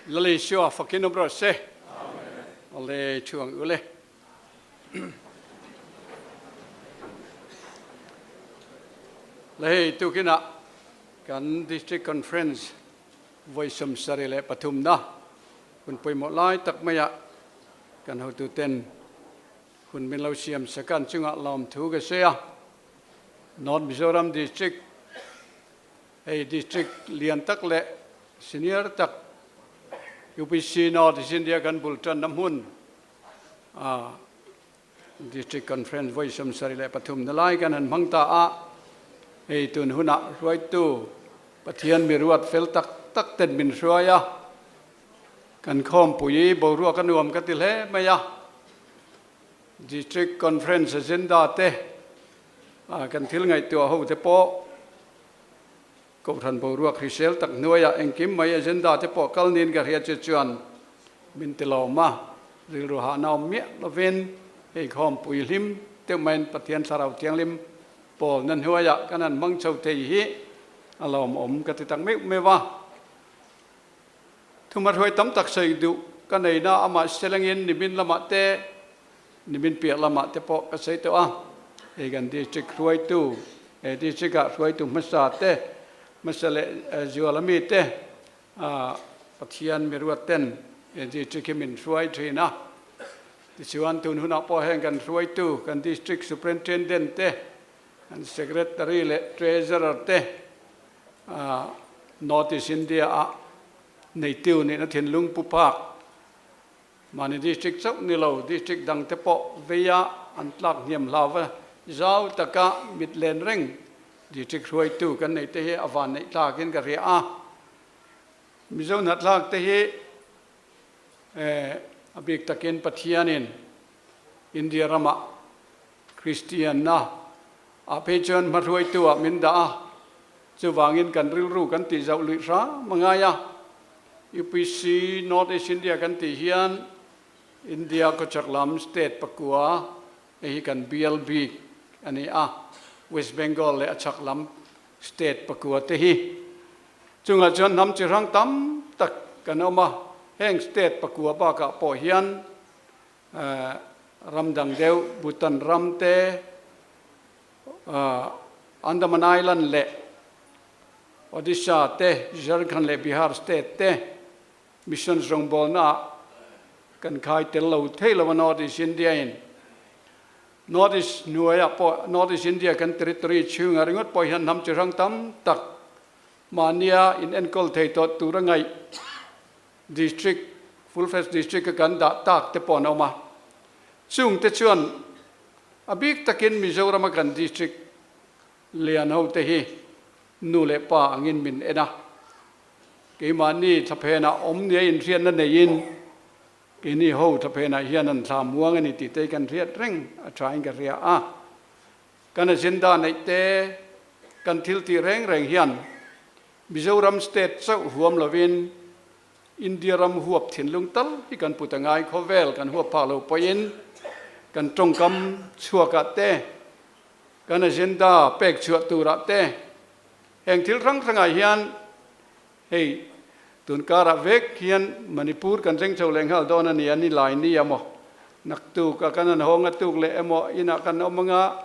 Lal Isua fakin awm rawh se. Awle thu ang ule. Le hei tukinah kan District Conference vawi 73 na hun pawimawh lai tak maiah kan hotuten hun min lo siam sak a, an chungah lawmthu ka sawi a. North Mizoram District hei District lian tak leh senior tak UPC North East India kan bul tanna hmun a District Conference vawi 73 na lai kan han hmang ta a, hei tun hunah hruaitu Pathian mi ruat fel tak tak ten min hruai a, kan khawmpui boruak a nuam ka ti hle mai a. District Conference agenda te kan thil ngaihtuah ho te pawh Kohhran boruak hrisel tak hnuaiah engkim mai agenda te pawh kal niin ka hria chu chuan min ti lawm a, rilru hahna awm miah lovin hei khawmpui hlim deuh maiin Pathian Thlarau Thianghlim pawlna hnuaiah kan han hmang chho thei hi a lawmawm ka ti tak meuh meuh a. Thumahruai tam tak sawi duh ka nei na amah selengin nimin lamah te Nimin piah lamah te pawh ka sawi tawh a, hei kan district hruaitu, he district ah hruaitu hmasa te, hmasa leh zual ami te Pathian miruat ten he district hi min hruai thin a. Tichuan tun hunah pawh heng kan hruaitu, kan district superintendent te, kan secretary leh treasurer te North East India ah neitu nihna thinlung pu phak Mahni district chauh ni lo, district dang te pawh veia an tlak hniam hlau a, zau taka mit len reng district hruaitu kan neih te hi a van neih tlakin ka hria a. Mizo hnathlak te hi a bik takin Pathianin India ramah Kristianna ah phei chuan hmahruaitu ah min dah a, chuvangin kan rilru kan tih zauh luih hram a ngai a. UPC North East India kan tih hian India khawchhak lam state pakua hei hi kan bial bik a ni a, West Bengal leh a chhak lam state pakua te hi. Chungah chuan hnam chi hrang tam tak kan awm a, heng state pakua bakah pawh hian Ram dang deuh Bhutan ram te, Andaman Island leh Odisha te, Jharkhand leh Bihar state te mission rawngbawlna ah kan khai tel lo thei lo a North East India in. North East hnuaiah pawh North East India kan territory chhungah ringawt pawh hian hnam chi hrang tam tak mahnia in enkawl thei tawh tur a ngaih. District, Full Fledged District a kan dah tak te pawh an awm a. Chung te chuan a bik takin Mizoram a kan District lian ho te hi nu leh pa angin min en a. Keimahni thlaphenah awm nia inhriatna neiin keini ho thlaphenah hian an thla muang a ni tih te hi kan hriat reng a thain ka hria a. Kan agenda neih te, kan thil tih reng reng hian Mizoram state chauh huam lovin India ram huap thinlung tal hi kan put a ngai. Khawvel kan huap phah lo pawhin kan tawngkam chhuakah te, kan agenda pek chhuah turah te, heng thil hrang hrangah hian hei tun karah vek hian Manipur kan thleng chho leh nghal dawn a ni a, ni lai ni emaw naktuk a kan han hawng a tuk leh emaw inah kan awm anga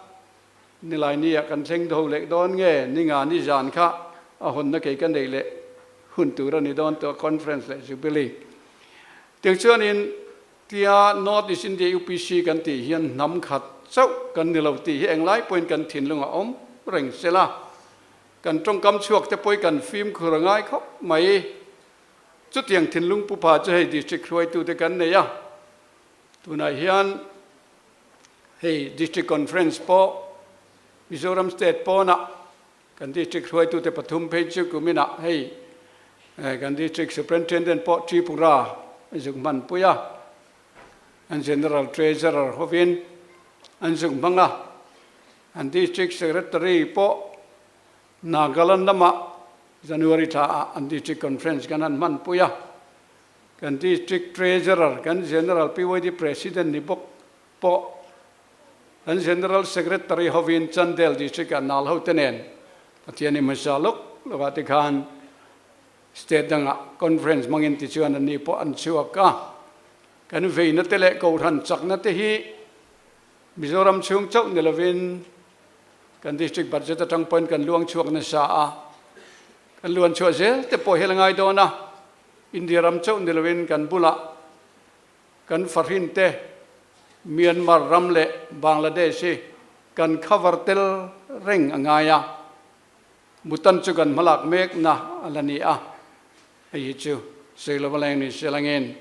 Nilaini-ah kan thleng tho leh dawn nge? Ninga ni zan kha a hawnna kei ka neih leh hun tur a ni dawn tawh Conference leh Jubilee. Tiang chuanin tia North East India UPC kan tih hian hnam khat chauh kan ni lo tih hi englai pawhin kan thinlung a awm reng sela. Kan tawngkam chhuak te pawhin kan fimkhur a ngai khawp mai. Chutiang thinlung pupa chu hei District hruaitute kan nei a. Tunah hian Hei District Conference pawh Mizoram State pawnah kan District hruaitute pathum phei chu kuminah hei kan District Superintendent pawh Tripura a zuk hmanpui a, an General Treasurer hovin an zuk hmang a, an District Secretary pawh Nagaland lamah January thlaah an District Conference kan han hmanpui a. Kan District Treasurer, kan General PYD President ni bawk pawh kan General Secretary hovin Chandel District-ah nal hote nen Pathian i hmasa lawk lawkah te khan State dangah conference hmangin tichuan anni pawh an chhuak a. Kan veina te leh Kohhran chakna te hi Mizoram chhung chauh ni lovin kan District Budget atang pawhin kan luang chhuak nasa a. Kan luan chhuah zel te pawh hi a la ngai dawn a. India ram chauh ni lovin kan bulah kan fahrin te Myanmar ram leh Bangladesh hi kan cover tel reng a ngai a. Bhutan chu kan hmalak mekna a la ni a, hei hi chu sawi lova leng ni se langin.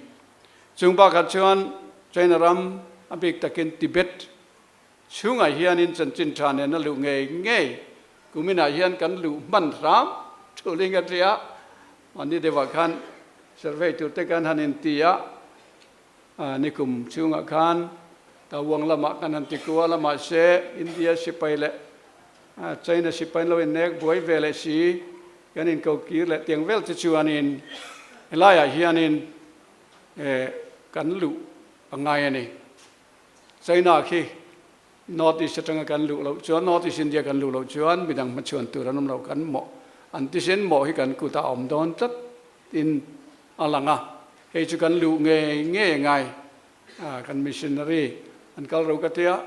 Chung bakah chuan China ram a bik takin Tibet chhungah hianin chanchin tha nen a luh ngei ngei kuminah hian kan luh hman hram thuling a tia, mahni deuhah khan survey tur te kan han inti a, Nikum chhungah khan Tawang lamah kan han ti kual a, mahse India sipai leh China sipai an lo innek buai ve leh si, kan inko kir leh tiang vel te chuanin helaiah hianin kan luh a ngai a ni. China khi North East atanga kan luh loh chuan, North East India kan luh loh chuan midang hmachhuan tur an awm lo, kan mawh an tisen mawh hi kan kutah a awm dawn tlat in a lang a, hei chu kan luh ngei ngei a ngai, kan missionary an kal ro ka tia,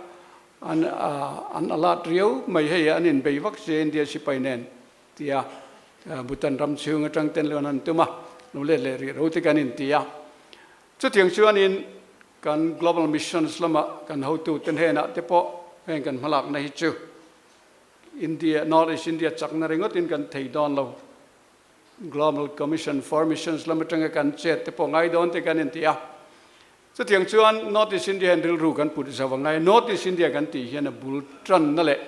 an an alert riau mai hei an inbei vak si India sipai nen tia Bhutan ram chhung atang ten lo an han tum a, lo let leh rih ro te kan inti a. Chutiang chuanin kan Global Missions lama kan hotute hnenah te pawh heng kan hmalakna hi chu India, North East India chakna ringawtin kan thei dawn lo. Global Commission for Missions lam atanga kan chet te pawh ngai dawn te kan inti a. Chutiang chuan North East India hian rilru kan put zo a ngai. North East India kan tih hian a bul tanna leh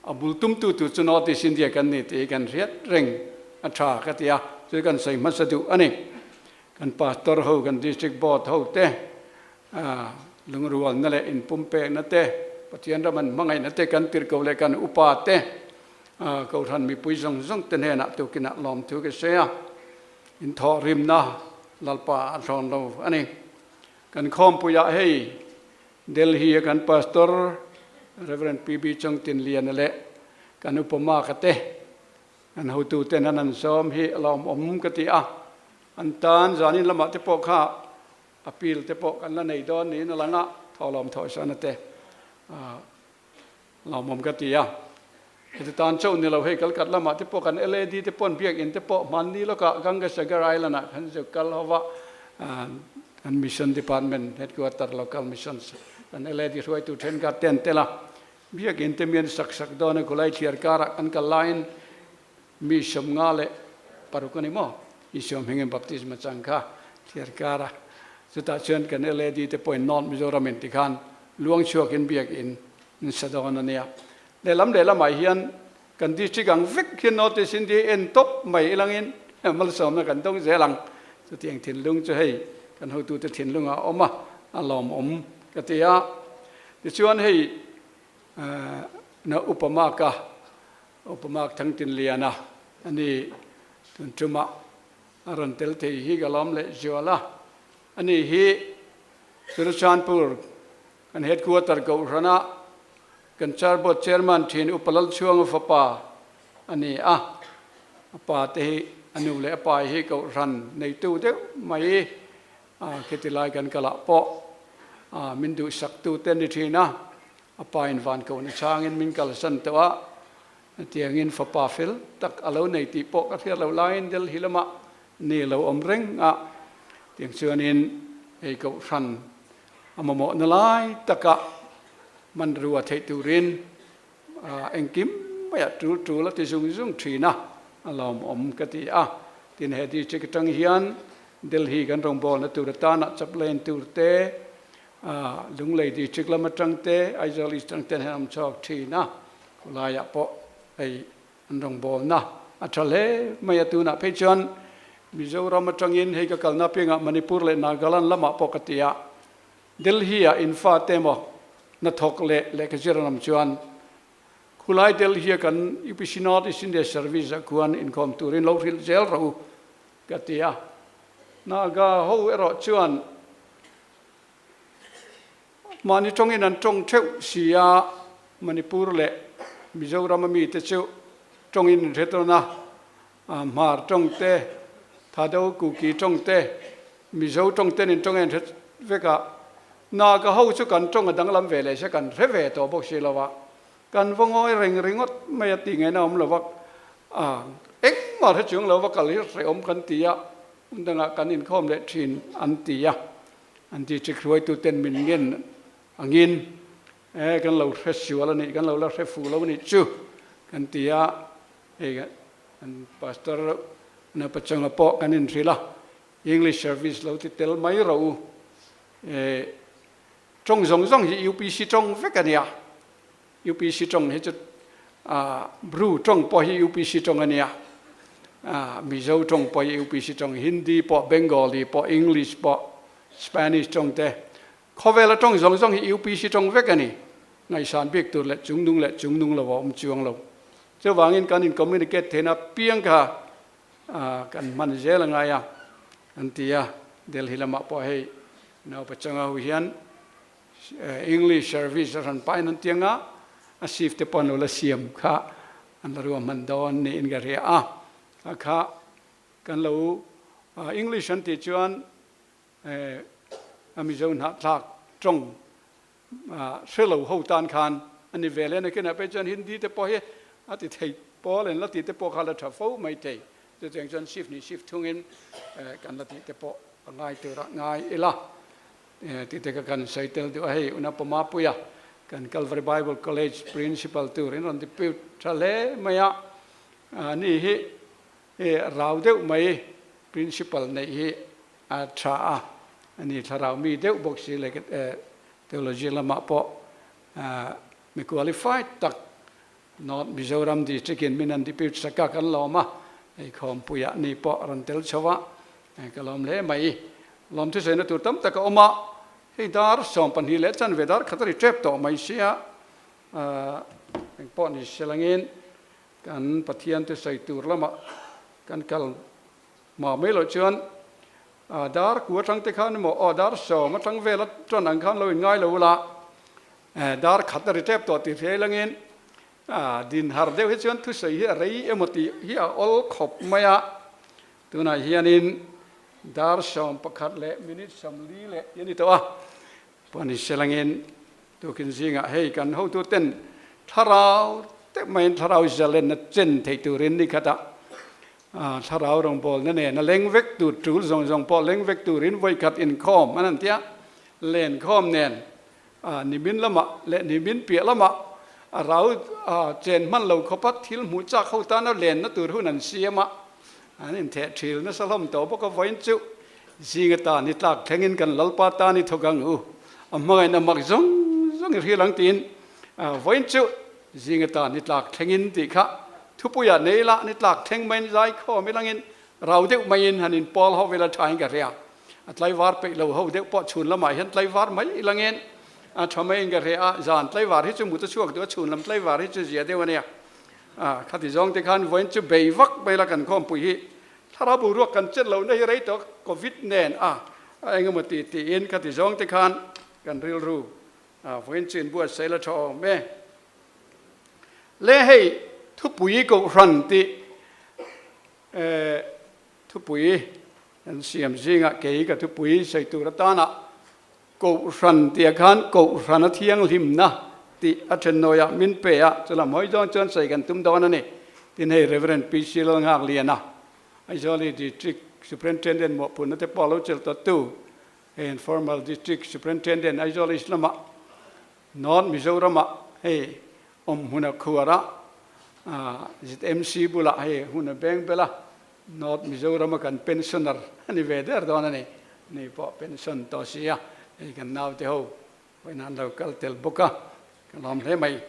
a bul tumtu tur chu North East India kan ni tih hi kan hriat reng a tha ka ti a, chu kan sawi hmasa duh a ni. Kan Pastor ho, kan District Board ho te lungrualna leh inpumpekna te, Pathian ram an hmangaihna te kan tirhkoh leh kan upa te Kohhran mipui zawng zawng te hnenah tukinah lawmthu ka sawi a, inthawhrimna Lalpa a thlawn lo a ni. Kan khawmpuiah hei Delhi a kan Pastor Rev. PB Chawngtinliana leh kan upa Mark-a te kan hotuten an an sawm hi a lawmawm ka ti a, an tan zanin lamah te pawh kha appeal te pawh kan la nei dawn niin a lang a, thawhlawm thawhsana te Lawmawm ka ti a, heti tan chauh ni lo hei Kalkat lamah te pawh kan LAD te pawh biakinn te pawh hmanni lawkah Gangasagar Island ah kan zuk kal ho va, kan Mission Department Headquarter Local Missions kan LAD hruaitu thenkhat te an tel a, biakinn te mian sak sak dawn a khulai thliar karah kan kal laiin mi 56 a ni maw Isua hmingin baptisma chang kha thliar kara chutah chuan kan LAD te pawhin North Mizoram in tikhan Luang chhuakin biakinn in sa dawn a nia. Lehlam lehlamah hian kan district ang vek hian North East India en tawp mai ilangin malsawmna kan dawng zel ang. Chutiang thinlung chu hei kan hotute thinlungah a awm a, a lawmawm ka ti a. Tichuan hei na Upa Mark-a, Upa Mark Thangtinliana a ni tun tumah a rawn tel thei hi ka lawm leh zual a. Ani hi Churachandpur kan headquarter Kohhrana kan Char Board Chairman thin Upa Lalchhuanga fapa a ni a, a pa te hi a nu leh a pa hi Kohhran neitu deuh mai a khiti lai kan kalah pawh min duhsak tu te ni thin a, a pa in van kohna changin min kalsan tawh a, hetiangin fapa fel tak a lo nei tih pawh ka hriat loh laiin Delhi lamah Ni lo awm reng a, tiang chuanin hei kohhran a mamawhna lai taka hmanrua theih turin engkim maiah tul tul a ti zung zung thin a, a lawmawm ka ti a. Tin, he district atang hian Delhi kan rawngbawlna tur atana chaplain tur te, Lunglei district lam atang te, Aizawl East atang ten hian an awm chhuak thin a, khawlaiah pawh hei An rawngbawlna a tha hle mai a, tunah phei chuan Mizoram atangin hei ka kalna apiangah Manipur leh Nagaland lamah pawh ka ti a, Delhi-ah in fate emaw hnathawk leh lehkha zir an awm chuan khulai Delhi-a kan UPC North East India Service ah khuan inkhawm turin lo hrilh zel rawh u ka ti a. Naga ho erawh chuan Mahni tawngin an tawng theuh si a, Manipur leh Mizoram a mite chu tawngin an hre tawn a, Hmar tawng te, Thado Kuki tawng te, Mizo tawng ten in tawng a inhre vek a, Naga ho chu kan tawng a danglam ve leh se kan hre ve tawh bawk si lo a, kan va ngawi reng ringawt mai a tih ngaihna awm lo va, a engmah hre chuang lo va kal hi hrehawm kan ti a, hmun dangah kan inkhawm leh thin an ti a, an district hruaitu ten min ngen angin e kan lo hre sual a nih, kan lo la hre fuh lo a nih chu kan ti a, hei kan pastor na pachanga pawh kan inhrilh a, English service lo ti tel mai rawh u. E, tawng zawng zawng hi UPC tawng vek a nia. UPC tawng hi chu a Bru tawng pawh hi UPC tawng a nia. A Mizo tawng pawh hi UPC tawng, Hindi pawh, Bengali pawh, English pawh, Spanish tawng te. Khawvela tawng zawng zawng hi UPC tawng vek a ni. Ngaihsan bik tur leh chungnung leh chungnung lo a awm chuang lo. Chuvangin kan in communicate theihna piang kha kan hman zel a ngai a, an ti a. Delhi lamah pawh hei naupachanga ho hian English service a hran pahin an ti anga, a shift te pawh an lo la siam kha an la ruahman dawn niin ka hria a. A kha kan lo English an tih chuan a Mizo hnahthlak tawng hre lo ho tan khan a ni ve leh a, nakinah pawh chuan Hindi te pawh hi a ti thei pawl en la tih te pawh kha la tha fo mai thei. Chutiang chuan shift nih shift thungin kan la tih te pawh a ngai turah ngai ila tih te kha kan sawi tel duh a. Hei Una Pawmapuia kan Calvary Bible College Principal tur in rawn depute tha hle mai a, ani hi rau deuh mai Principal neih hi a tha a, ani thlarau mi deuh bawk si leh theology lamah pawh mi qualified tak North Mizoram District in min an depute sak a kan lawm a, hei khawmpuiah ni pawh rawn tel chho a, ka lawm hle mai. Lawm thusaina tur tam tak a awm a, hei dar 12 leh chanve dar khat a ri tep tawh mai sia, engpawh ni selangin kan Pathian thusawi tur lamah kan kal Mah mai loh chuan dar ku atang te khan emaw aw dar 10 atang vel a tan ang khan lo in ngai lo ula, dar khat a ri tep tawh tih hriai langin din har deuh hi chuan thusawi hi a rei emaw tih hi a awl khawp mai a. Tunah hianin dar 11 leh minute 40 leh tih a ni tawh a, pawh ni se langin Tukin zingah hei kan hotuten thlarau deuh maiin thlarau zalenna chen thei turin ni khatah thlarau rawngbawlna nen a leng vek tur tul zawng zawng pawh leng vek turin vawikhat inkhawm an han tia lenkhawm nen nimin lamah leh nimin piah lamah a rau chen hman lo khawpa thil hmuh chak ho tana lenna tur hun an siam a, an intheh thil nasa hlawm tawh bawk a vawiin chu Zing atan i tlak thlengin kan Lalpa tan i thawk ang u, a hmangaihna mak zawng zawng i hril ang tiin vawiin chu zing atan i tlak thlengin tih kha thupuiah nei ila ni tlak thleng maiin zai khawm ilangin rau deuh maiin han inpawl ho vel a thain ka hria. A tlaivar peih lo ho deuh pawh chhun lamah hian tlaivar mai ilangin a tha maiin ka hria a, zan tlaivar hi chu mut a chhuak duh a, chhun lam tlaivar hi chu zia deuh a nia. Khati zawng te khan vawiin chu bei vak mai la kan khawmpui hi Thlarau boruak kan chet lohna hi rei tawh Covid nen a a engemaw ti tiin khati zawng te khan kan rilru a vawiin chu inbuatsaih la tha awm e. Le hei thupui kohhran tih thupui kan siam zingah kei ka thupui sawi tur atana Kohhran tih ah khan Kohhran a thianghlimna tih a then nawiah min pe a, chulam hawi zawng chuan sawi kan tum dawn a ni. Tin hei Rev. PC Lalnghakliana, Aizawl District Superintendent mawhphurhna te pawh a lo chelh tawh tu, hei Informal District Superintendent Aizawl East lamah North Mizoramah hei awm hmun a khuar a, ZMC bulah hei hun a beng bel a, North Mizoram a kan pensioner a ni ve der dawn a ni. Ni pawh pension tawh si a, hei kan naute ho pawhin an lo kal tel bawk a, ka lawm hle mai.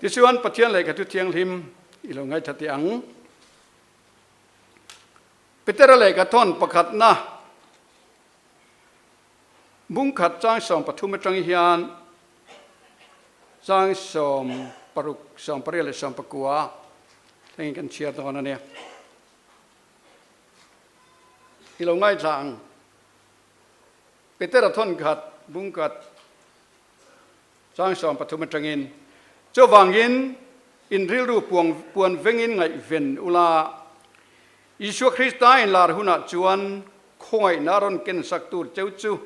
Tichuan Pathian lehkha thu thianghlim i lo ngaithla teh ang. Petera lehkha thawn pakhatna bungkhat chang 13 atang hian chang 16, 18 leh 19 thlengin kan chhiar dawn a nia. I lo ngaithla ang. Petera thawnkhat bungkhat chang 13 atangin, Chuvangin in rilru puan vengin ngaihven ula. Isua Krista inlar hunah chuan khawngaihna a rawn kensak tur cheu chu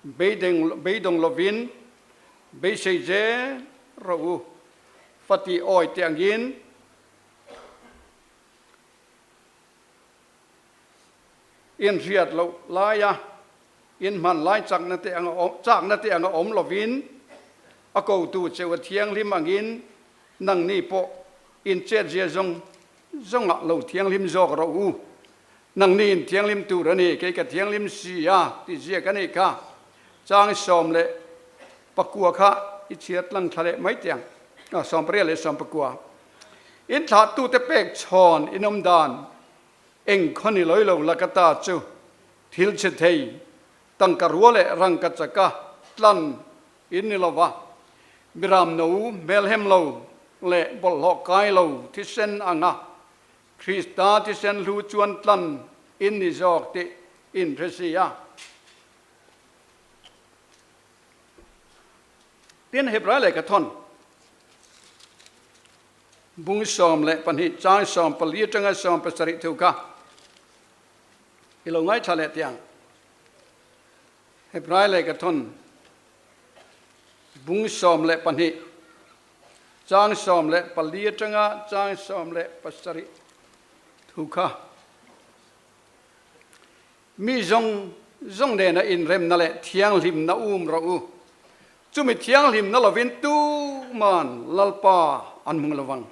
beidawng lovin beisei zel rawh u. Fati awi te angin inhriat loh laia inhman lai chakna te anga chakna te anga awm lovin a kotu cheu a thianghlim angin nangni pawh inchetzia zawng zawngah lo thianghlim zawk rawh u. Nangni in thianghlim tur a ni, kei ka thianghlim si a ti ziak a nih kha. Chang 19 kha i chhiar tlang thla leh mai teh ang, 18 leh 19. In thlahtute pek chhawn in awm dan eng khaw ni lawilo laka ta chu thil chhe thei tangka rua leh rangka chaka tlan in ni lova, Miramno hmelhem lo leh bawlhhlawh kai lo thisen anga Krista thisen hlu chuan tlan in ni zawk tih in hre si a. Tin, Hebrai lehkhathawn bung 12 chang 14 atanga 17 thu kha i lo ngaithla leh teh ang. Hebrai lehkhathawn bung 12 chang 14 atanga chang 17 thu kha mi zawng zawng nena inremna leh thianghlimna um rawh u. Chumi thianghlimna lovin tuman Lalpa an hmung lovang.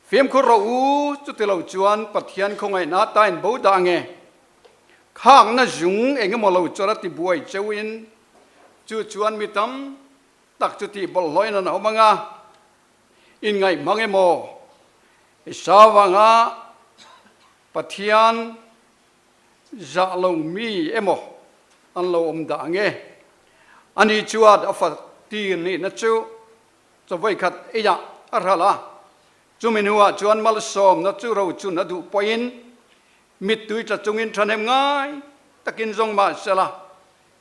Fimkhur rawh u, chuti lo chuan Pathian khawngaihna tain bo dah nge? Khakna zung engemaw lo chawr a ti buai cheuin chu chuan mi tam tak chu tih bawlhhlawhin an awm ang a, inngaih hmang emaw Esau vanga Pathian zah lo mi emaw an lo awm dah ang e. Ani chuan a fa tir nihna chu chawei khat eiah a hralh a, chumi hnuah chuan malsawmna chu rochun a duh pawhin mittui tla chungin thahnem ngai takin zawng mah sela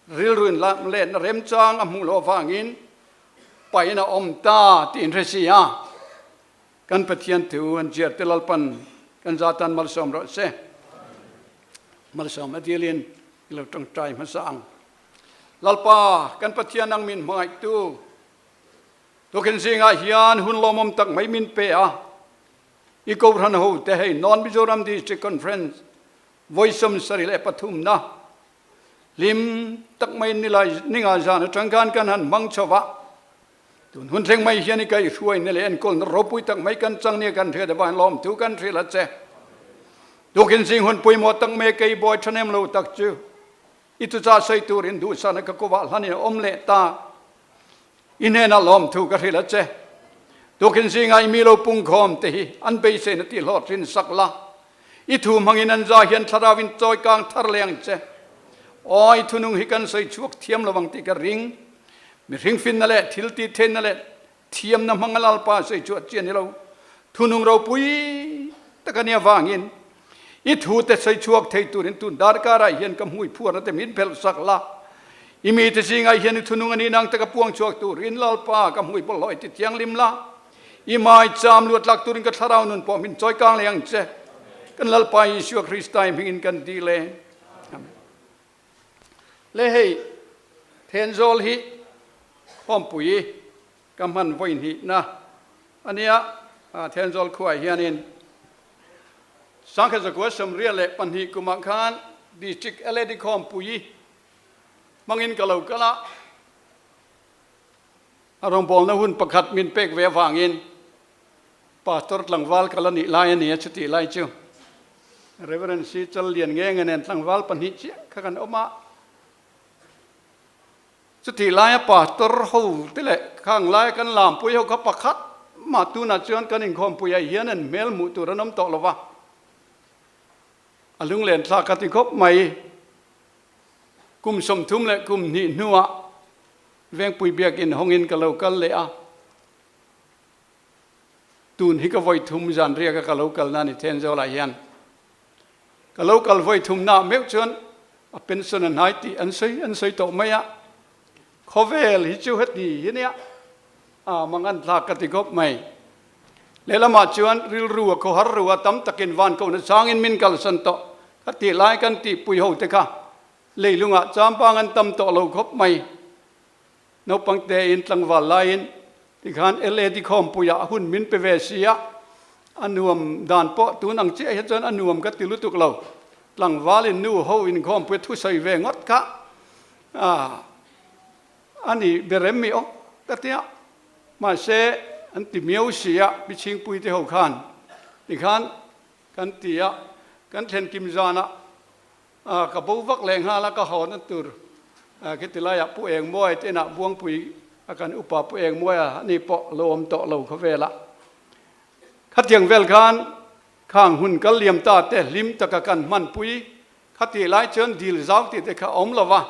rilru in lam letna remchang a hmuh loh avangin pahin a awm ta tih in hre si a. Kan Pathian thu an ziar te Lalpan kan za tan malsawm rawh se. Malsawm a dilin i lo tawngtai hmasa ang. Lalpa kan Pathian ang min hmangaihtu tukin zingah hian hun lawmawm tak mai min pe a. I Kohhran ho te hei North Mizoram District Conference vawi 73 na hlim tak mai nilai ninga zan atang khan kan han hmang chho va. Tun hun thleng mai hian i kaihhruaina leh enkawlna ropui tak mai kan chang nia kan hriat avangin lawmthu kan hrilh a che. Tukin zing hun pawimawh tak mai kei bawi thahnem lo tak chu i tuchah sawi turin duhsana ka kawah hlanin a awm leh ta. I hnenah lawmthu ka hrilh a che. Tukin zingah i mi lo pungkhawm te hi an beiseina tih hlawhtlin sak la. I thu hmangin an za hian thlarau in chawi kang thar leh ang che. Aw, i thunung hi kan sawi chhuak thiam lo ang tih ka ring. Mihring finna leh thil tih theihna leh thiamna hmanga Lalpa sawi chhuah chi a ni lo. Thunung ropui tak a nih avangin i thu te sawi chhuak thei turin tun darkarah hian ka hmui phuarna te min phelh sak la. I mite zingah hian i thunung a nih nang taka puang chhuak turin Lalpa ka hmui bawlhhlawh i ti thianghlim la. I mai cham luat lak turin ka thlarau nun pawh min chawi kang leh ang che. Kan Lalpa Isua Krista i hmingin kan dil e. Amen. Le hei Thenzawl hi khawmpui ka hman vawi hnihna a nia. Thenzawl khuaah hianin 1992 kumah khan District LAD khawmpui hmangin ka lo kal a. A rawngbawlna hun pakhat min pek ve avangin Pastor tlangval ka la nih lai a ni a, chutih lai chu Reverend Si Chal Lian nge nge nen tlangval pahnih chiah kha kan awm a. Chutih laia Pastor ho te leh khang laia kan lampui ho kha pakhat mah tunah chuan kan inkhawmpuiah hian an hmel hmuh tur an awm tawh lo va, a lunglen thlak a ti khawp mai. Kum 32 hnuah Vengpui Biakinn hawngin ka lo kal leh a, tun hi ka vawi thum zan riaka ka lo kalna a ni Thenzawl-ah hian. Ka lo kal vawi thumnaah meuh chuan a pension a hnai tih an sawi an sawi tawh mai a, khawvel hi chu heti hi nia, a mangan thlak ka ti khawp mai. Lehlamah chuan rilru a khawhar ru a, tam takin van kohna changin min kalsan tawh. Khatih lai kan tihpui ho te kha leilungah champang an tam tawh lo khawp mai. Naupang tein tlangval laiin tikhan LAD khawmpuiah hun min pe ve si a, a nuam dan pawh tun ang chiah hian chuan a nuam ka ti lutuk lo. Tlangvalin nu ho inkhawmpuia thusawi ve ngawt kha a ni berem mi aw ka tia. Mahse an ti miau si a, Pi Chhingpui te ho khan tikhan kan ti a, kan thlen kim zanah A, ka bo vak leh nghal a, ka hawn tur khiti laiah Pu Engmuai te inah Buangpui a kan upa Pu Engmuaia ani pawh lo awm tawh lo khawvel a. Khatiang vel khan khang hun kal liam ta te hlim taka kan hmanpui khatih lai chuan dil zau tih te kha a awm lo va,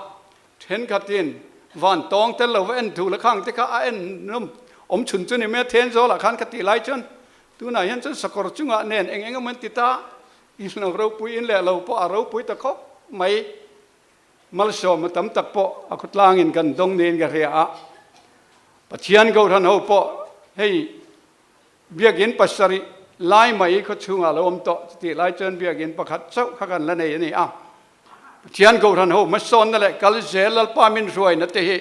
thenkhatin van tawng tel lo va en thu la khang te kha a en nawm awm chhun chu ni mai a, Thenzawl-ah khan khatih lai chuan tunah hian chuan sakawr chungah nen eng eng emaw an ti ta. In lo ropui in leh lo pawh a ropui ta khawp mai. Malsawma tam tak pawh a khawtlangin kan dawng niin ka hria a. Pathian Kohhran ho pawh hei Biakinn pasarih lai mai khaw chhungah lo awm tawh chutih lai chuan Biakinn pakhat chauh kha kan la nei a ni a. Pathian Kohhran ho hmasawnna leh kal zel Lalpa min hruaina te hi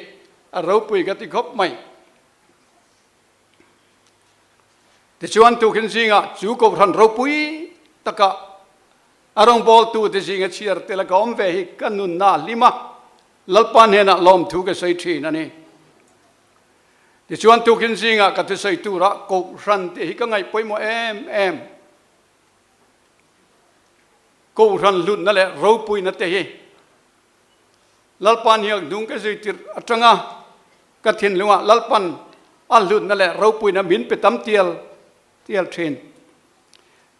a ropui ka ti khawp mai. Tichuan tukin zingah chu Kohhran ropui taka a rawngbawltute zinga chhiar tel a ka awm ve hi ka nunna a hlim a, Lalpa hnenah lawmthu ka sawi thin a ni. Tichuan tukin zingah ka thusawi turah Kohhran tih hi ka ngaih pawimawh em em. Kohhran hlutna leh ropuina te hi Lalpa hniak hnung ka zui tirh atanga ka thinlungah Lalpan a hlutna leh ropuina min pe tam tial tial thin.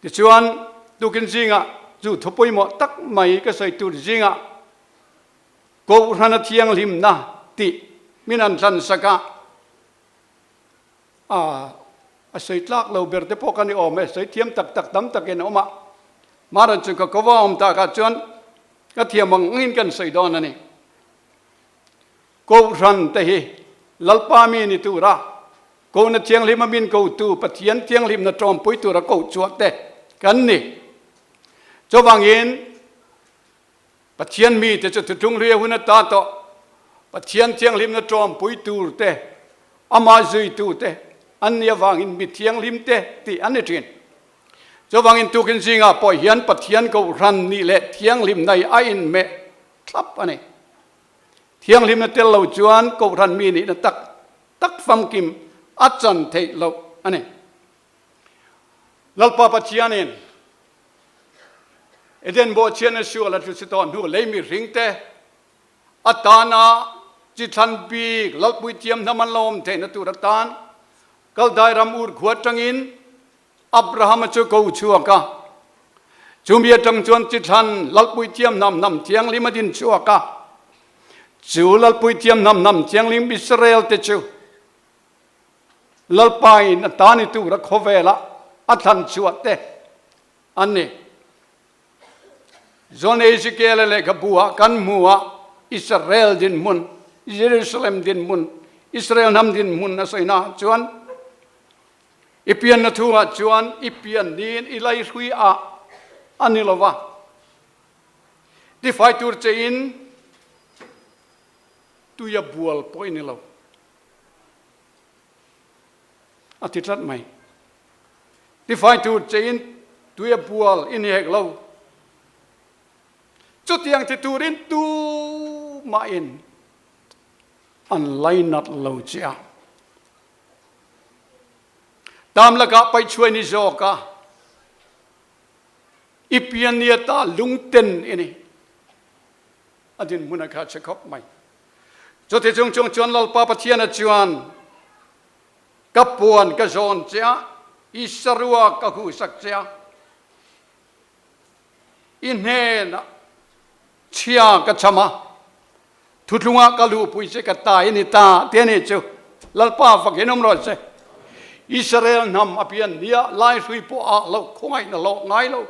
Tichuan, tukin zingah chu thu pawimawh tak mai ka sawi tur zingah Kohhrana thianghlimna tih min han hlansak a, a a sawi tlak lo ber te pawh ka ni awm e, sawi thiam tak tak tam takin a awm a, Maran chu ka kova awm takah chuan ka thiam ang angin kan sawi dawn a ni. Kohhran te hi Lalpa mi ni tura Kohna Thianghlim a min kotu Pathian Thianghlimna tawmpui tura koh chhuah te kan ni. Chuvangin Pathian mite chu thutlung hlui a hun ata tawh Pathian Thianghlimna tawmpui tur te, amah zuitu te an nih avangin mi thianghlim te tih an ni thin. Chuvangin tukin zingah pawh hian Pathian Kohhran nih leh thianghlimna hi a inhmeh thlap a ni. Thianghlimna tel lo chuan Kohhran mi nihna tak tak famkim a chan theih loh a ni. Lalpa Pathianin Eden bawhchhiatna sual a tlu si tawh hnu lei mihringte atana chi thlan bik Lalpui thiam hnam an lo awm theihna tur atan Kaldai ram ur khua atangin Abrahama chu ko chhuak a, chumi atang chuan chi thlan Lalpui thiam hnam hnam thianghlim a din chhuak a. Chu Lalpui thiam hnam hnam thianghlim Israel te chu Lalpain a ta ni tura khawvela a thlan chhuah te an ni. John Ezekiel-a lehkhabu ah kan hmu a, Israel dinhmun, Jerusalem dinhmun, Israel hnam dinhmun a sawina ah chuan i pianna thungah chuan i pian niin i laihrui ah a ni lo va, tifai tur chein tuia bual pawh i ni lo. A ti tlat mai. Tifai tur chein tui a bual i ni hek lo. Chutiang ti turin tumahin an lainat lo che a. Tam lakah paihchhuai ni zawk a, i pian nia ta lungten i ni. A dinhmun a kha che khawp mai. Chuti chung chung chuan Lalpa Pathiana chuan ka puan ka zawn che a, i sarua ka huhsak che a, i hnenah chhia ka cham a, Thutlungah ka luhpui che ka ta i ni ta ti a nih chu. Lalpa fak in awm rawh se. Israel hnam a pian nia laihrui pawh ah lo khawngaihna hlawh ngai lo.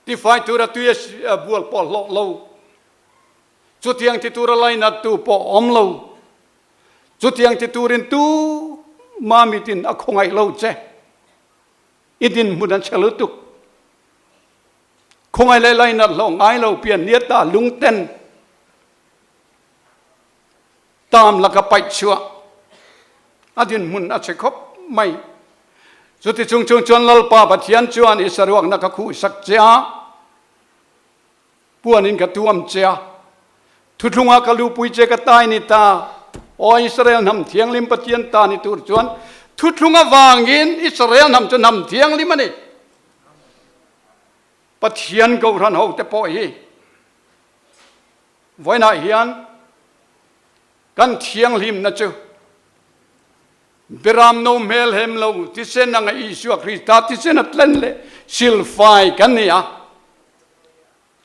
Tifai tura tui a bual pawh hlawh lo. Chutiang ti tura lainattu pawh awm lo. Chutiang ti turin tu Mamitin a khawngaih lo che. I dinhmun a chhe lutuk. Khawngaih leh lainat hlawh ngai lo pian nia ta lungten tam laka paih chhuah a dinhmun a chhe khawp mai. Chuti chung chung chuan Lalpa Pathian chuan i saruakna ka khuhsak che a. Puanin ka tuam che a, thuthlungah ka lupui che ka tai ni ta. Aw Israel hnam thianghlim Pathian ta ni tur chuan thuthlung avangin Israel hnam chu hnam thianghlim a ni. Pathian Kohhran hote pawh hi vawiinah hian kan thianghlimna chu Beram no hmel hem lo thisen anga Isua Krista thisen a tlen leh silfai kan ni a.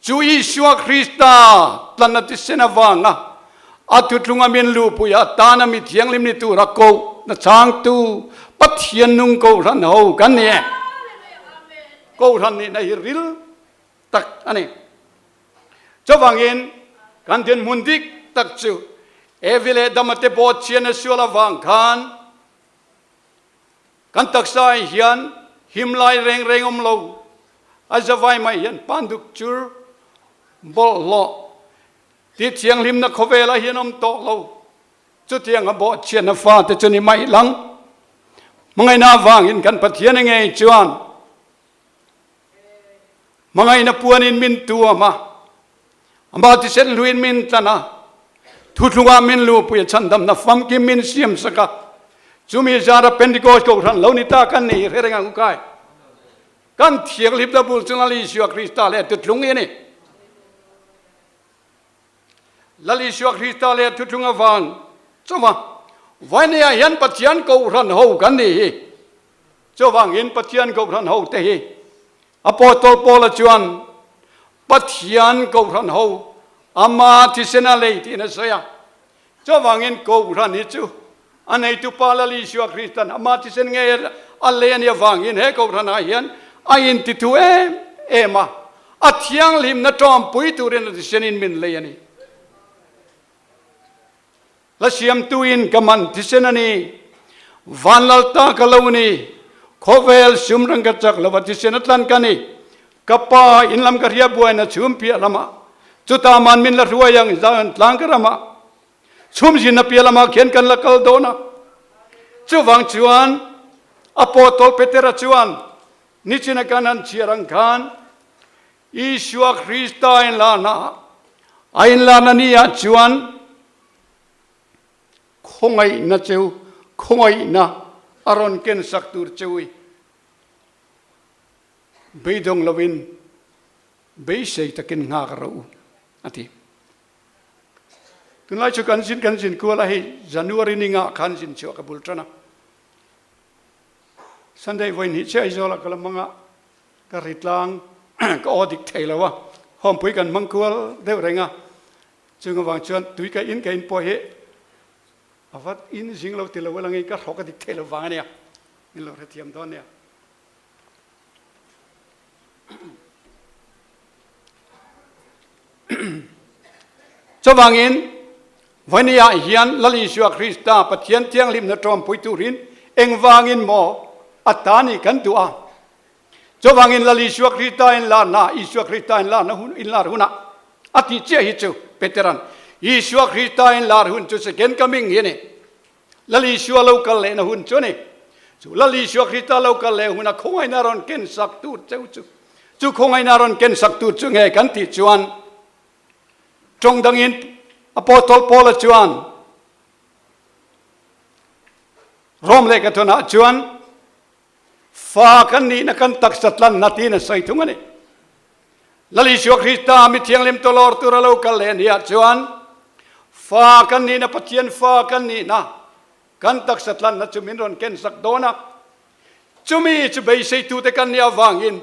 Chu Isua Krista tlanna thisen avanga a thuthlunga min luhpui a tana mi thianghlim ni tura koh na changtu Pathian nung Kohhran ho kan ni e. Kohhran nihna hi ril tak a ni. Chuvangin kan dinhmun dik tak chu Evi leh Adama te bawhchhian a sual avang khan kan taksa ah hian him lai reng reng awm lo, a zavai mai hian panduk chur bawlhhlawh tih thianghlimna khawvelah hian awm tawh lo. Chutiang a bawhchhiatna fate chu ni mai lang. Hmangaihna avangin kan Pathian a ngei chuan Hmangaihna puanin min tuam a, Amah thisen hluin min tlan a, thuthlungah min luhpui a, chhandamna famkim min siamsak a. Chumi zara Pentecost Kohhran lo ni ta kan ni hi hre reng ang u kai. Kan thianghlimna bul chu Lal Isua Krista leh thuthlung hi a ni. Lal Isua Krista leh thuthlung avang chauha Vaineiah hian Pathian Kohhran ho kan ni hi. Chuvangin Pathian Kohhran hote hi Apostol Paula chuan Pathian Kohhran ho ama thisen a lei tiin a sawi a. Chuvangin Kohhran hi chu a neitupa Lal Isua Kristan ama thisen ngei a lei a nih avangin he Kohhranah hian a intithu em em a, a thianghlimna tawmpui turin a thisenin min lei a ni. Hla siamtuin ka man thisen a ni, Vanlal ta ka lo ni, Khawvel sum rang ka chak lova thisen a tlan ka ni, Ka pa in lam ka hria buaina chhum piah lamah, Chutah man min la hruai ang Zion tlang ka ramah, Chhum zinna piah lamah khian kan la kal dawn a. Chuvang chuan Apostol Petera chuan nichina kan han chhiar ang khan, Isua Krista inlarna a inlarna ni ah chuan khawngaihna cheu, khawngaihna a rawn ken sak tur cheu i beidawng lovin beisei takin nghak rawh u a ti. Tunlai chu kan zin kan zin kual a hei January ni ngah khan zin chhuah ka bul tan a. Sunday vawi hnih chiah Aizawl ah ka la hmang a, Ka ri tlang ka aw dik thei lo a, hawmpui kan hmang kual deuh reng a, chung avang chuan tui ka in ka in pawh hi a va in zing lo ti lo alangin ka hrawk a dik thei lo vang a nia, min lo hrethiam dawn nia. Chuvangin Vawiniah hian Lal Isua Krista Pathian thianghlimna tawmpui turin engvangin maw a ta nih kan duh a? Chuvangin Lal Isua Krista inlarna, Isua Krista inlarna hun, inlar hunah a tih chiah hi chu Peteran Isua Krista inlar hun chu second coming hi a ni. Lal Isua lo kal lehna hun chu a ni. Chu Lal Isua Krista lo kal leh huna khawngaihna rawn ken sak tur cheu chu, chu khawngaihna rawn ken sak tur chu nge kan tih chuan Tawng dangin Apostol Paula chuan Rom lehkhathawnah chuan fa kan nihna kan taksa tlanna tiin a sawi thung a ni. Lal Isua Krista mi thianghlim tawlawr tura lo kal leh niah chuan fa kan nihna Pathian fa kan nihna kan taksa tlanna chu min rawn ken sak dawn a. Chumi chu beiseitute kan nih avangin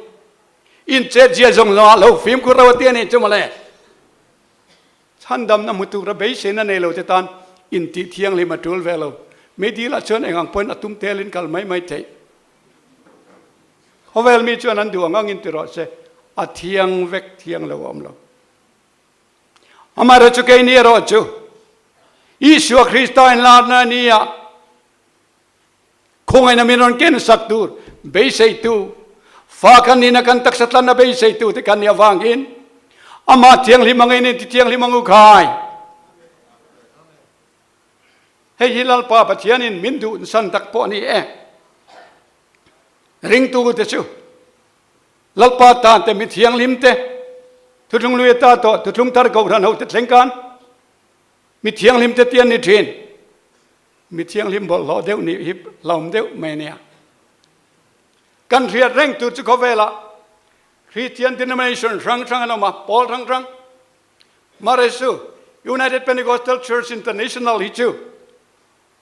In chet zia zawng zawng ah lo fimkhur ro a ti a nih chu mawle. Chhandamna hmu tura beiseina nei lo te tan intih thianghlim a tul ve lo. Meidil ah chuan eng ang pawhin a tum telin kal mai mai theih. Khawvel mi chuan an duh ang angin ti rawh se, a thiang vek thiang lo a awm lo. Amaherawhchu chu keini erawh chu Isua Krista inlarna a ni a. Khawngaihna min rawn ken sak tur beiseitu, fa kan nihna kan taksa tlanna beiseitu te kan nih avangin Amah thianghlim angin in ti thianghlim ang u khai. Hei hi Lalpa Pathianin min duh nsan tak pawh a ni e. Ringtu te chu Lalpa tan te mi thianghlim te thuthlung lui ata tawh thuthlung thar kohhran ho te thleng khan mi thianghlim te ti an ni thin. Mi thianghlim bawlhhlawh deuh nih hi hlauhawm deuh mai a nia. Kan hriat reng tur chu khawvelah Christian denomination hrang hrang an awm a, pawl hrang hrang. Maresu, United Pentecostal Church International hi chu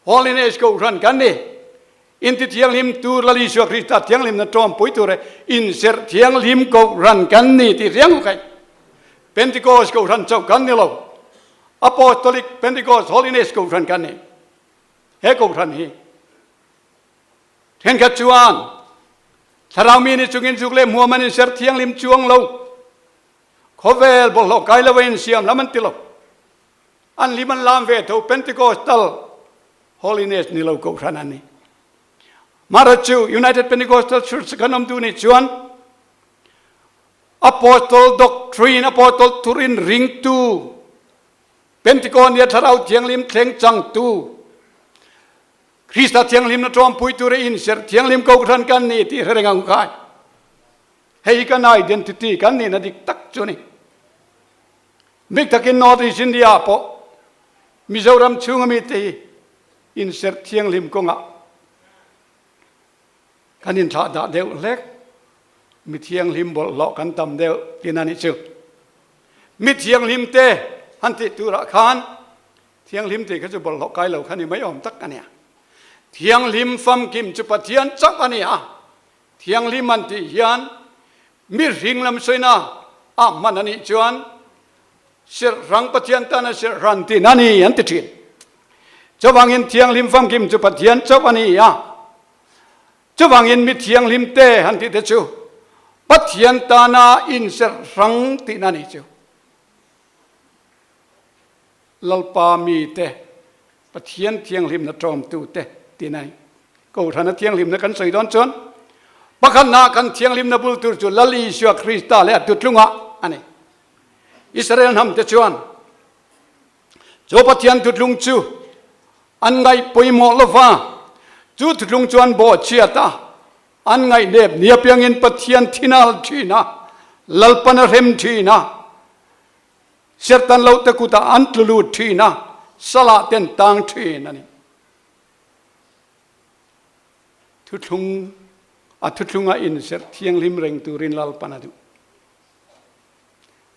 Holiness Kohhran kan ni. Inti thianghlim tur Lal Isua Krista thianghlimna tawmpui tur e inserh thianghlim Kohhran kan ni tih riang u kai. Pentecost Kohhran chauh kan ni lo. Apostolic Pentecost Holiness Kohhran kan ni. He Kohhran hi thenkhat chuan Thlarau mi ni chungin zuk leh hmuam an inserh thianghlim chuang lo. Khawvel bawlhhlawh kai lo a insiam lam an ti lo. An hlim an lam ve tho Pentecostal Holiness ni lo Kohhran an ni. Mara chu United Pentecostal Church kan awm duh nih chuan Apostol doctrine, Apostol thurin ringtu, Pentecost nia Thlarau Thianghlim thleng changtu, Krista Thianghlimna tawmpui tura inserh Thianghlim Kohhran kan ni tih hre reng ang khai. Hei hi kan identity, kan nihna dik tak chu a ni. Bik takin North East India ah pawh Mizoram chhunga mite hi inserh thianghlim kawngah kan inthlah dah deuh hlek. Mi thianghlim bawlhhlawh kan tam deuh tin a nih chu. Mi thianghlim te han tih turah khan thianghlim tih kha chu bawlhhlawh kai lo kha ni mai awm tak a nia. Thianghlim famkim chu Pathian chauh a ni a. Thianghlim an tih hian mi hring lam sawina ah hman a nih chuan Serhrang Pathian tana serhran tin a ni an ti thin. Chuvangin thianghlim famkim chu Pathian chauh a ni a. Chuvangin mi thianghlim te han tih te chu Pathian tana inserhrang tihna a nih chu. Lalpa mite Pathian thianghlimna tawmtute tihna a ni. Kohhrana thianghlimna kan sawi dawn chuan pakhatna kan thianghlimna bul tur chu Lal Isua Krista leh a tutlungah a ni. Israel hnamte chuan chu Pathian tutlung chu an ngaih pawimawh lova, chu tutlung chu an bawhchhiat a, an ngaihnep ni apiangin Pathian thinal thin a, Lalpan a hrem thin a, Serhtan loh te kutah an tlu lut thin a, salah te an tang thin a ni. Thuthlung, a thuthlunga inserh thianghlim reng turin Lalpan a duh.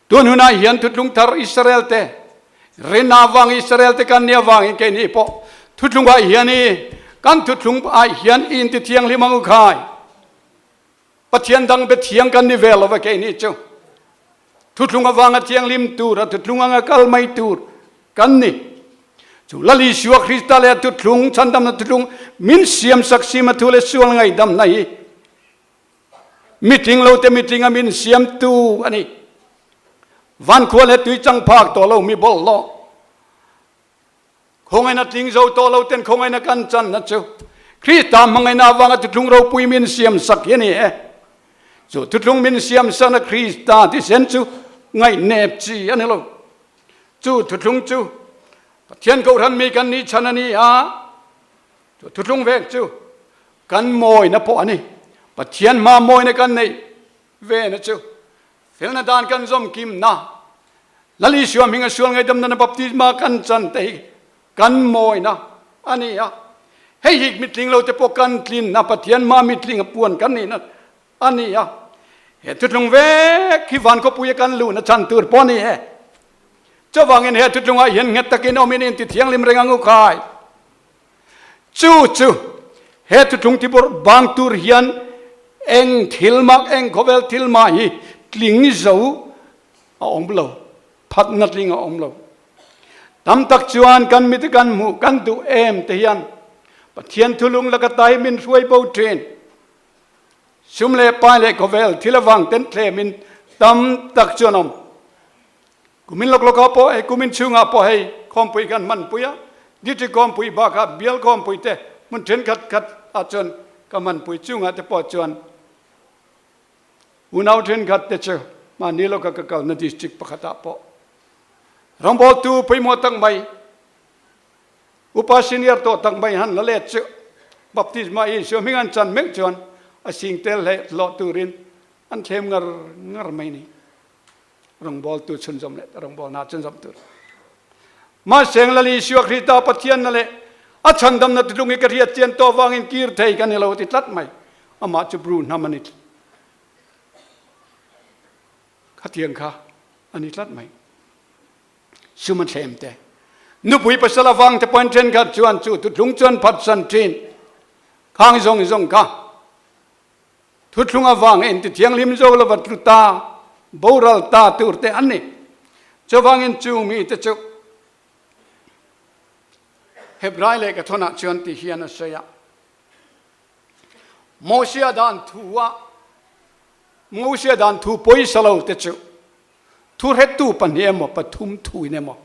Tun hunah hian thuthlung thar Israel te, rinna avang Israel te kan nih avangin keini pawh thuthlungah hian i kan thuthlung ah hian i inti thianghlim ang u khai. Pathian dang be thiang kan ni ve lo va keini chu. Thuthlung avanga thianghlim tur a thuthlung anga kal mai tur kan ni. Chu Lal Isua Krista leh a thuthlung chhandamna thuthlung min siamsak sima thu leh sual ngaihdamna hi mitling lo te mitling a min siamtu a ni. Vankhua leh tui chang phak tawh lo mi bawlhhlawh Khawngaihna tling zo tawh lo ten khawngaihna kan channa chu Krista hmangaihna avanga thuthlung ropui min siamsak hi a ni e. Chu thuthlung min siamsakna Krista thisen chu ngaihnep chi a ni lo. Chu thuthlung chu Pathian Kohhran mi kan nih chhan a ni a, chu thuthlung vek chu kan mawina pawh a ni. Pathian hma mawina kan neih vena chu Felna dan kan zawm kimna, Lal Isua hminga sual ngaihdamna baptisma kan chan te hi kan mawina a ni a. Hei hi mitling lo te pawh kan tlinna, Pathian hmaa mitling a puan kan nihna a ni a. He thutlung vek hi van khawpuia kan luhna chhan tur pawh a ni e. Chuvangin he thutlungah hian nghet takin awmin inti thianghlim reng ang u khai. Chu chu he thuthlung tibawrh bang tur hian eng thil mah, eng khawvel thil mah hi tling zo a awm lo, phatna tling a awm lo. Tam tak chuan kan mite kan hmuh, kan duh em te hian Pathian thulung laka tai min hruai bo thin. Sum leh pai leh khawvel thil avang ten thlemin tam tak chuan awm. Kumin lawk lawkah pawh hei kumin chhungah pawh hei khawmpui kan hmanpui a, district khawmpui bakah bial khawmpui te hmun thenkhat khat ah chuan ka hmanpui chungah te pawh chuan unau thenkhat te chu mahni lawka ka kalna district pakhat ah pawh rawngbawltu pawimawh tak mai upa senior tawh tak mai han la let chu baptisma Isua hming an chan meuh chuan a sing tel hleh hlawh turin an thlem ngar ngar mai ni. Rawngbawltu chhunzawm leh rawngbawlna chhunzawm tur. Mahse Lal Isua Krista Pathianna leh a chhandamna titlung hi ka hriat chian tawh vangin kir thei ka ni lo ti tlat mai. Amah chu Bru hnam a ni. Khatiang kha a ni tlat mai. Sum a thlem te. Nupui pasal avang te pawhin thenkhat chuan chu tutlung chuan phatsan thin. Khang zawng zawng kha Thuthlung avang inti thianghlim zo lova tlu ta, boral ta tur te an ni. Chuvangin chu mite chu Hebrai lehkha thawnah chuan ti hian a sawi a, Mosia dan thu a, Mosia dan thu pawisa lo te chu thuhretu pahnih emaw pathum thuin emaw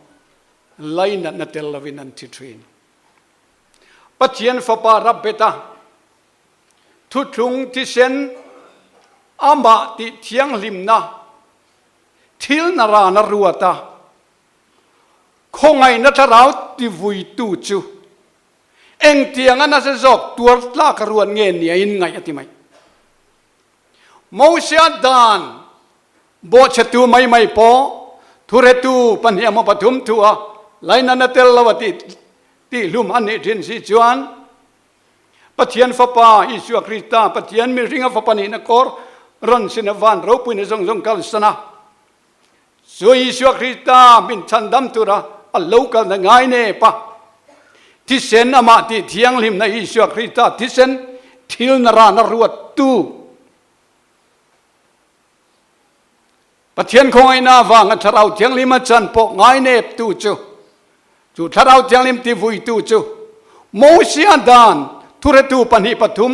lainatna tel lovin an thi thin. Pathian Fapa Rabbeta Thuthlung thisen amah tih thianghlimna thil na rana ruat a, khawngaihna thlarau tivuitu chu engtianga nasa zawk tuar tlak a ruat nge nia in ngaih a ti mai. Mosia dan bawhchhetu mai mai pawh thuretu pahnih emaw pathum thu a lainatna tel lo a tih tihhlum a nih thin si chuan Pathian Fapa, Isua Krista, Pathian mihringa Fapa nihna kawr rawn sin a van ropuina zawng zawng kalsan a, chu Isua Krista min chhandam tura a lo kalna ngai nep a, thisen amah tih thianghlimna Isua Krista thisen thilna rana ruattu Pathian khawngaihna avanga Thlarau Thianghlim a chan pawh ngaineptu chu, chu Thlarau Thianghlim tivuitu chu Mosia dan thuretu pahnih pathum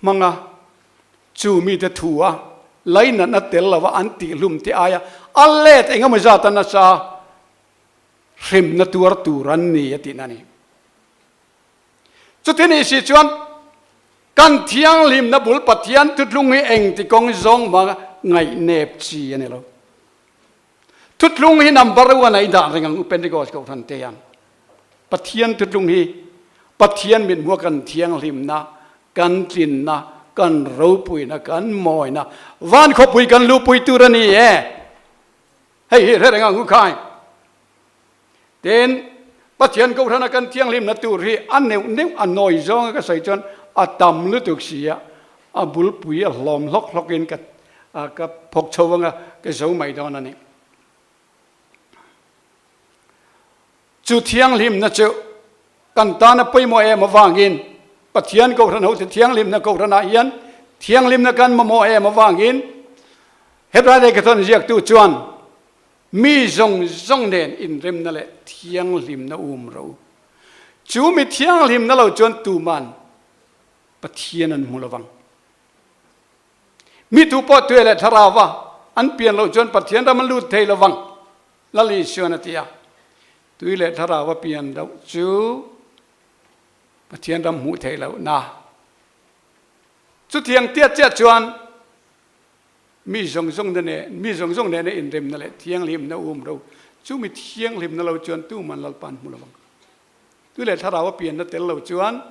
hmanga chu mite thu a lainatna tel lova an tihhlum te aia a let engemaw zat a nasa hremna tuar tur an ni a tihna a ni. Chuti nih si chuan kan thianghlimna bul Pathian thuthlung hi engti kawng zawng hmanga ngaihnep chi a ni lo. Thuthlung hi number one a i dah reng ang u Pentecost Kohhran te hian. Pathian thuthlung hi Pathian mithmuha kan thianghlimna, kan tlinna, kan ropuina, kan mawina, van khawpui kan luhpui tur a ni e. Hei hi hre reng ang u khai. Tin, Pathian Kohhrana kan thianghlimna tur hi a neuh neuh a nawi zawnga ka sawi chuan a tam lutuk si a, a bulpui a hlawm hlawk hlawkin ka ka phawk chho anga ka zo mai dawn a ni. Chu thianghlimna chu kan tana pawimawh em avangin Pathian Kohhran hote thianghlimna Kohhranah hian thianghlimna kan mamawh em avangin Hebrai lehkhathawn ziaktu chuan Mi zawng zawng nen inremna leh thianghlimna um ro. Chu mi thianghlimna lo chuan tuman Pathian an hmu lovang. Mi tu pawh tue leh thlarauva an pian loh chuan Pathian ram an lut thei lovang, Lal Isuan a ti a. Tui leh thlarauva pian loh chu Pathian ram hmuh theih lohna. Chutiang tiat chiah chuan Mi zawng zawng na nen, mi zawng zawng nena inremna leh thianghlimna um ro, chu mi thianghlimna lo chuan tuman Lalpa an hmu lo ang. Tui leh thlarau a pianna tel lo chuan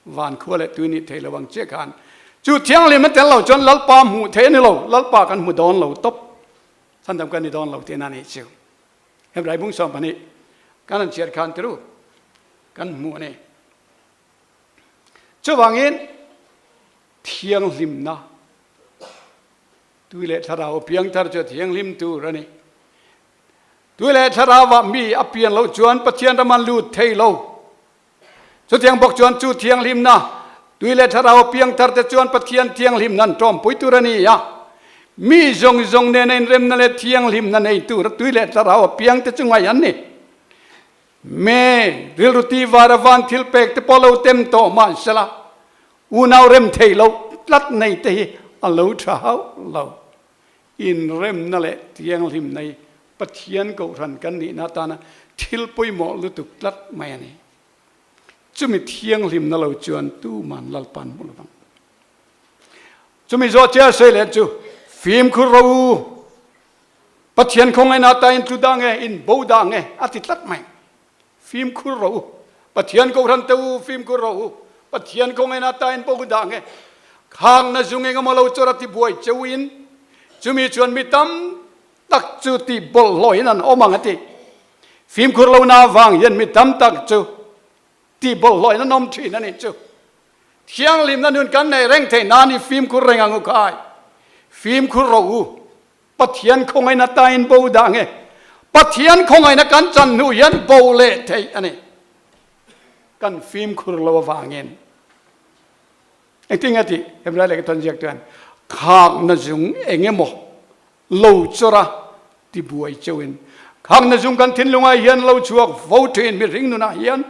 van khua leh tui nih thei lo ang chiah khan chu thianghlimna tel lo chuan Lalpa hmuh theih a ni lo, Lalpa kan hmu dawn lo tawp, chhandam kan ni dawn lo tihna a nih chu. Hebrai bung 12 kan han chhiar khan tiru kan hmuh a ni. Chuvangin thianghlimna Tui leh thlarau a piang thar chu a thianghlim tur a ni. Tui leh thlarauah mi a pian loh chuan Pathian ram an lut thei lo. Chutiang bawk chuan chu thianghlimna, tui leh thlarau a piang thar te chuan Pathian thianghlimna an tawmpui tur a ni a. Mi zawng zawng nena inremna leh thianghlimna nei tur a tui leh thlarau a piang te chu ngaih an ni. Me rilru tihvar a van thil pek te pawh lo tem tawh mahsela Unau rem thei loh tlat nei te hi a lo tha hauh lo. Inremna leh thianghlimna hi Pathian Kohhran kan nihna atana thil pawimawh lutuk tlat mai a ni. Chumi thianghlimna lo chuan tuman Lalpa an hmu lovang. Chumi zawh che a sawi leh chu, Fimkhur ro u, Pathian khawngaihna ta in tlu dah nge, in bo dah nge, a ti tlat mai. Fimkhur ro u, Pathian kohhran te u, fimkhur ro u, Pathian khawngaihna ta in bo dah nge. Khangna zu ngeng emaw lo chawr a ti buai cheu in, chumi chuan mi tam tak chu tih bawlhhlawhin an awm ang a ti. Fimkhur lohna avang hian mi tam tak chu tih bawlhhlawhin an awm thin a nih chu. Thianghlimna nun kan neih reng theih nan i fimkhur reng ang u khai. Fimkhur rawh u. Pathian khawngaihna tain bo dah nge? Pathian khawngaihna kan chan hnu hian bo leh theih a ni. Kan fimkhur lo avangin. Engtin nge tih? Hemlai leh ka tawn ziak chuan khakna zung eng emaw lo chawr a ti buai cheuhin khakna zung kan thinlungah hian lo chhuak vo thin mihring nunah hian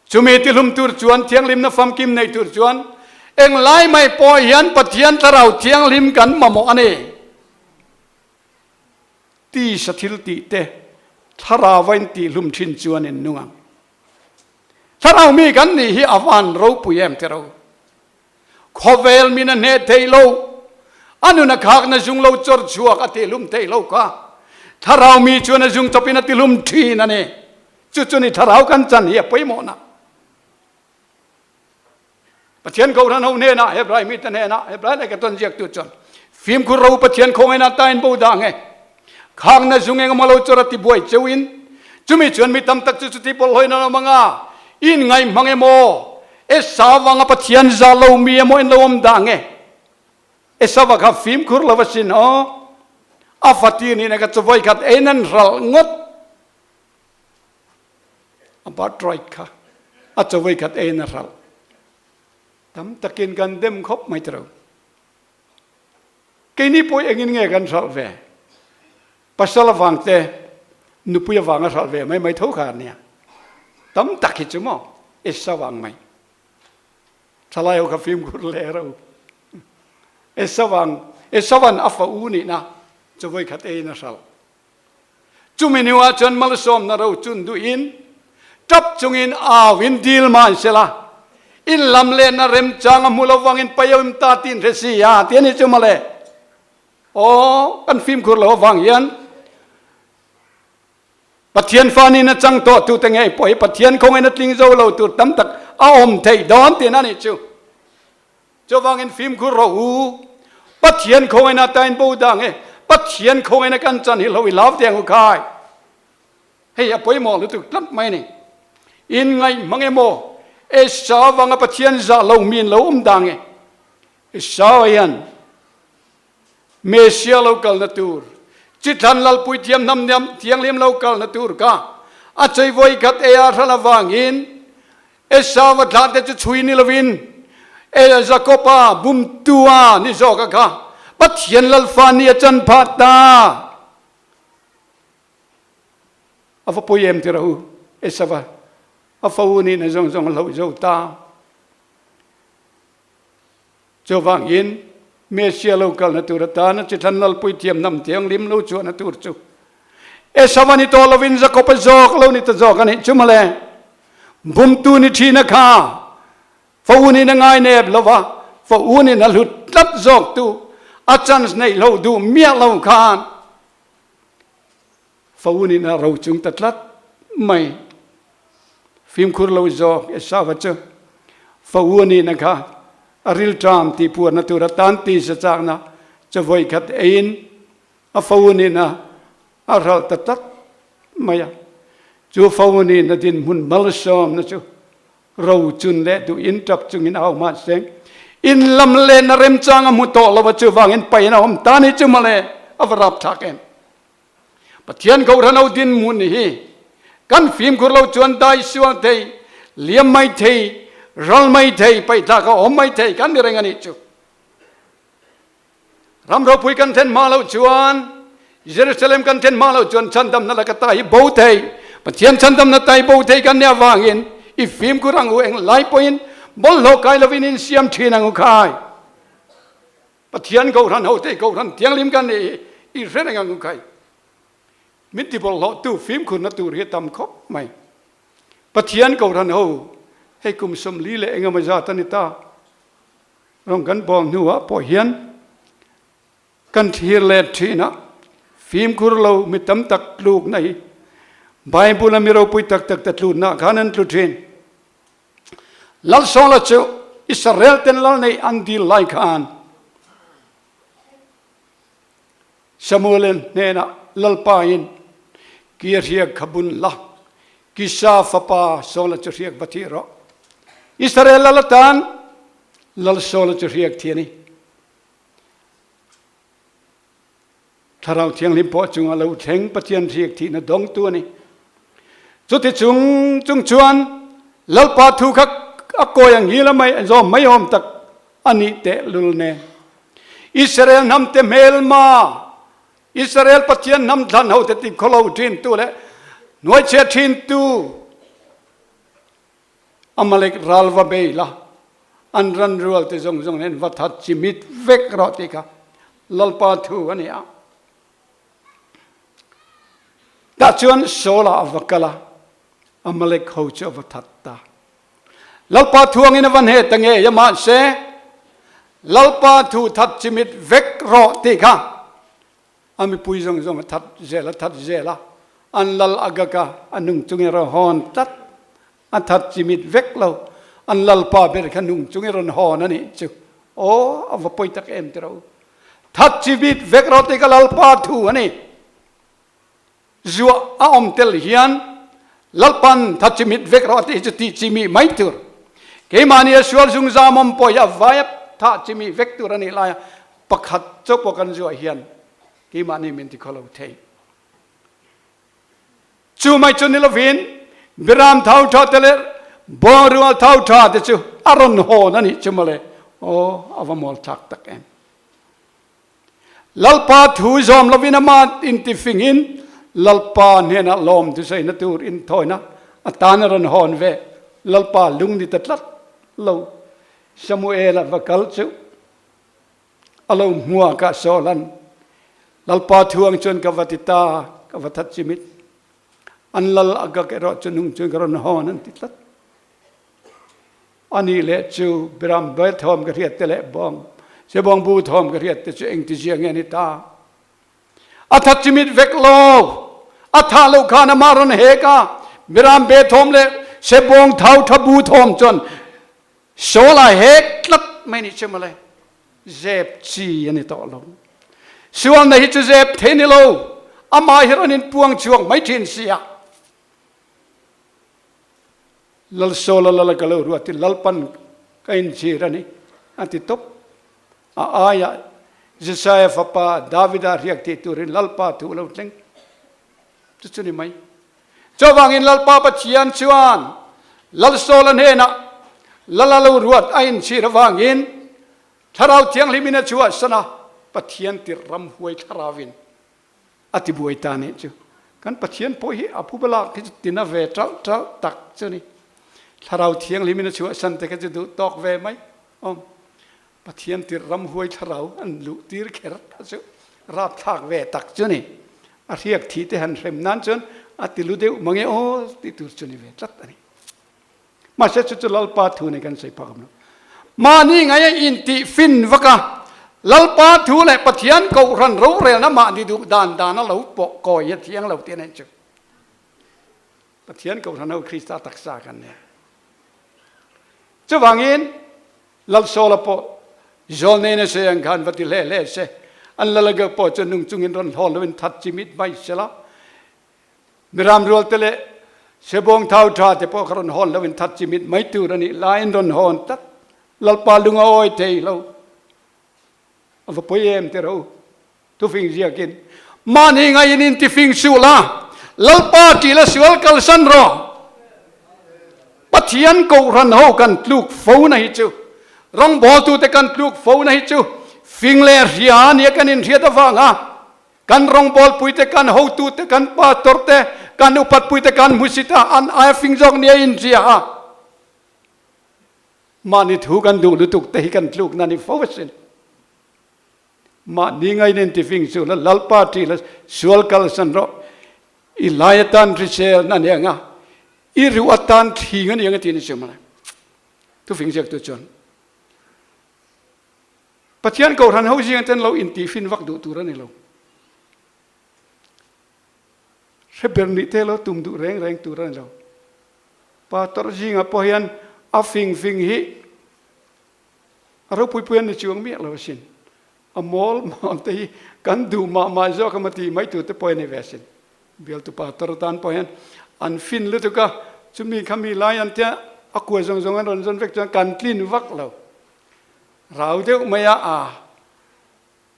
chumi tihlum tur chuan thianghlimna famkim nei tur chuan englai mai pawh hian Pathian thlarau thianghlim kan mamawh a ni. Tisa thil tih te thlarau a intihlum thin chuan in nung ang. Thlarau mi kan nih hi a van ropui em tiraw? Khawvel min a hneh thei lo, a nun a khakna zung lo chawr chhuak a tihlum thei lo kha thlarau mi chuan a zung chawpin a tihlum thin a ni. Chu chu ni thlarau kan chan hi a pawimawhna. Pathian Kohhran ho hnenah, Hebrai mite hnenah, Hebrai leh ka tawn ziaktu chuan, Fimkhur ro Pathian khawngaihna tain bo dah nge? Khakna zung engemaw lo chawr a ti buai cheuin, chumi chuan mi tam tak chu chuti bawlhhlawhin an awm ang a, in ngaihmang emaw, Esau vanga Pathian za lo mi emaw in lo awm dah nge? Esau-a kha fimkhur lo asin aw, a fati nihna kha chu vawikhat eiin an hralh ngawt. A birthright kha a chawei khat eiin a hralh. Tam takin kan dem khawp mai tiro. Keini pawh engin nge kan hralh ve? Pasal avang te, nupui avang a hralh ve mai mai tho kha a nia. Tam tak hi chu maw Esau ang mai. Thalai ho kha fimkhur hle ro. Esau ang, Esauan a fa u nihna chawei khat eiin a hralh. Chumi hnuah chuan malsawmna ro chun duhin tap chungin au in dil mahsela in lam lehna remchang a hmu lo vangin paioim ta tiin hre si a ti a ni chu mawle. Aw, kan fimkhur lo avang hian Pathian fa nihna chang tawh tute ngei pawh hi Pathian khawngaihna tling zo lo tur tam tak a awm theih dawn tiin a nih chu. Chuvangin fimkhur rawh u, Pathian khawngaihna tain bo dah nge, Pathian khawngaihna kan chan hi hlo i lau teh ang u khai. Hei a pawimawh lutuk tlat mai a ni. In ngaih hmang emaw, Esau vanga Pathian zah lo mi in lo awm dah nge? Esau hian Mesia lo kalna tur, Chithlan Lalpui thiam hnam thianghlim lo kalna tur kha a chei vawi khat ei a hran avangin Esau-a thlahte chu chhui ni lovin Jakob-a bumtu-a ni zawka kha Pathian Lalfa ni a chan phah ta. A va pawi em tirah u, Esau-a a fa u nihna zawng zawng a hloh zo ta. Chuvangin, Messia lo kalna tur atana chithlan Lalpui thiamhnam thianghlim lo chhuahna tur chu Esau a ni tawh lovin Jakob-a zawk lo ni ta zawk a nih chu mawle. Bumtu ni ṭhina kha fa unin a ngainep lo va, fa unin a hlut tlat zawktu a chance neih lo duh miah lo khan Fa unin a ro chung ta tlat mai. Fimkhur lo zawk Esauva chu fa u nihna kha a rilṭam tih puarna tur atan tisa chakna chu vawi khat eiin a fa u nihna a hralh ta tlat mai a. Chu fa u nihna dinhmun malsawmna chu ro chun leh duhin ṭap chungin a ho mahse in lam lehna remchang a hmu tawh lo a, chuvangin pain a awm ta ni chu mawle a va rapthlak em. Pathian Kohhran ho dinhmun hi kan fimkhur lo chuan dai sual thei, liam mai thei, ral mai thei, paihthlak a awm mai thei kan ni reng a nih chu. Ram ropui kan thlen hma loh chuan, Jerusalem kan thlen hma loh chuan chhandamna laka ta hi bo thei, Pathian chhandamna ta hi bo thei kan nih avangin i fimkhur ang u eng lai pawhin bawlhhlawh kai lovin insiam thin ang u khai. Pathian Kohhran hote Kohhran thianghlim kan nih hi i hre reng ang u khai. Min ti bawlhhlawhtu fimkhurna tur hi a tam khawp mai. Pathian Kohhran ho Hei kum 40 leh engemaw zat a ni ta. Rawng kan bawl hnuah pawh hian kan thlir let thin a, fimkhur lo mi tam tak tlukna hi Bible a mi ropui tak tak te tlutna khan an tlu thin. Lalsawla chu Israel ten lal neih an dil lai khan Samuel hnenah Lalpa in ki a hriak kha bun la, Kisa fapa Saula chu hriak va thih rawh. Israel lal atan Lal Saula chu hriak thi a ni. Thlarau Thianghlim pawh chunga lo thleng Pathian hriak thihna dawngtu a ni. Chuti chung chung chuan Lalpa thu kha a kawi ang hil a mai zawm mai awm tak a nih tehlul nen. Israel hnamte hmelma, Israel Pathian hnam thlan hote ti khawlo thintu leh hnuaichhia thintu Amalek ral va bei la, an ran rualte zawng zawng nen va that chimit vek rawh tih kha Lalpa thu a ni a. Tah chuan Saul-a a va kal a, Amalek ho chu a va that ta. Lalpa thu angin a va hne ta ngei a, mahse Lalpa thu that chimit vek rawh tih kha a mipui zawng zawng a that zel a that zel a, an lal Agag a a nung chungin rawn hawn tlat, a that chimit vek lo, an lalpa ber kha nung chungin rawn hawn a nih chu. Aw, a va pawi tak em tiro. That chimit vek rawh tih kha Lalpa thu a ni. Zuah a awm tel hian Lalpan tha chimit vek rawh tih hi chu tih chimih mai tur. Keimahni a sual zungzam awm pawh hi a vaia tha chimih vek tur a nih laia pakhat chauh pawh kan zuah hian keimahni min ti khawlo thei. Chu mai chu ni lovin Biram thau tha te leh Bawngrual thau tha te chu a rawn hawn a nih chu mawle. Aw, a va mawl thlak tak em. Lalpa thu zawm lovin ama intifingin Lalpa hnenah lawm thusaina tur inthawina atan a rawn hawn ve. Lalpa lung ni ta tlat lo. Samuela va kal chu a lo hmuak a, Saul-a'n Lalpa thu ang chuan ka va ti ta, ka va that chimit. An lal Agag erawh chu nung chuan ka rawn hawn an ti tlat. A nih leh chu Biram Bel thawm ka hriat te leh Bawng Sebawng bu thawm ka hriat te chu engtizia nge ni ta? A that chimit vek lo. A thah loh khan amah rawn hek a, Biram Be thawm leh Sebawng thau tha bu thawm chuan Saul a hek tlat mai nih chu mawle. Zep chi a ni tawh lo. Sualna hi chu zep thei ni lo. Amah hi rawn inpuang chhuak mai thin si a. Lalsawla lal ka lo ruat i Lalpan ka inchhir a ni, a ti tawp. A aiah Jesaia fapa Davida hriak thih turin Lalpa thu a lo thleng. Chu chu ni mai. Chuvangin Lalpa Pathian chuan Lalsawla hnenah lal a lo ruat a inchhir avangin Thlarau Thianghlimin a chhuahsan a, Pathian tirh ramhuai thlarauvin A ti buai ta nih chu. Kan Pathian pawh hi a phuba lak hi chu tina ve ṭalh ṭalh tak chu ni. Thlarau Thianghlim in a chhuahsan te kha chu duh tawk ve mai awm. Pathian tirh ramhuai thlarau an luh tir kher kha chu rapthlak ve tak chu ni. A hriak thih te han hrem nan chuan a ti lu deuh mange aw tih tur chu ni ve tlat a ni. Mahse chu chu Lalpa thu nei kan sawi phak awm lo. Mahni ngaia intih fin vak a, Lalpa thu leh Pathian kohhran rorelna mahni duh dan dan a lo pawh kawi a thiang lo tih a neih chu. Pathian kohhran ho Krista taksa kan nia. Chuvangin Lalsawla pawh zawlnei na sawi ang khan va ti hle hle se, an Lalagak pawh chu nung chungin rawn hlawn loin that chimit mai sela, Miram rualte leh sebawng thau tha te pawh kha rawn hawn lo in that chimit mai tur a nih laiin rawn hawn tlat. Lalpa lung a awi thei lo. A va pawi em ti rawh u. Thufing ziakin, Mahni ngaiin in tifing suh la, Lalpa ṭih la sual kalsan rawh. Pathian kohhran ho kan tluk fo na hi chu, rawngbawltute kan tluk fo na hi chu fing leh hria nia kan inhriat avanga Kan rawngbawlpuite, kan hotute, kan pastor-te, kan upatpuite kan hmusit a, an aia fing zawk nia inhria a. Mahni thu kan duh lutuk te hi kan tlukna ni fo asin. Mahni ngaihna inti fing chu la Lalpa ṭih la sual kalsan rawh. I lai atan hriselna a ni ang a, i ruh atan thing a ni ang a ti ni chu mawle. Thufing ziaktu chuan Pathian Kohhran ho zinga ten lo intihfin vak duh tur a ni lo. Hre ber nih te lo tum duh reng reng tur a ni lo. Pa tawrh zingah pawh hian a fing fing hi a ropui pui an ni chuang miah lo asin. A mawl mawl te hi kan duh mah mah zawk emaw tih mai tur te pawh a ni ve asin. Bialtu pa tawrh atan pawh hian an fin lutuk a, chumi kha mi lai an tia a kua zawng zawng an rawn zawn vek chuan kan tlin vak lo. Rau deuh mai a, a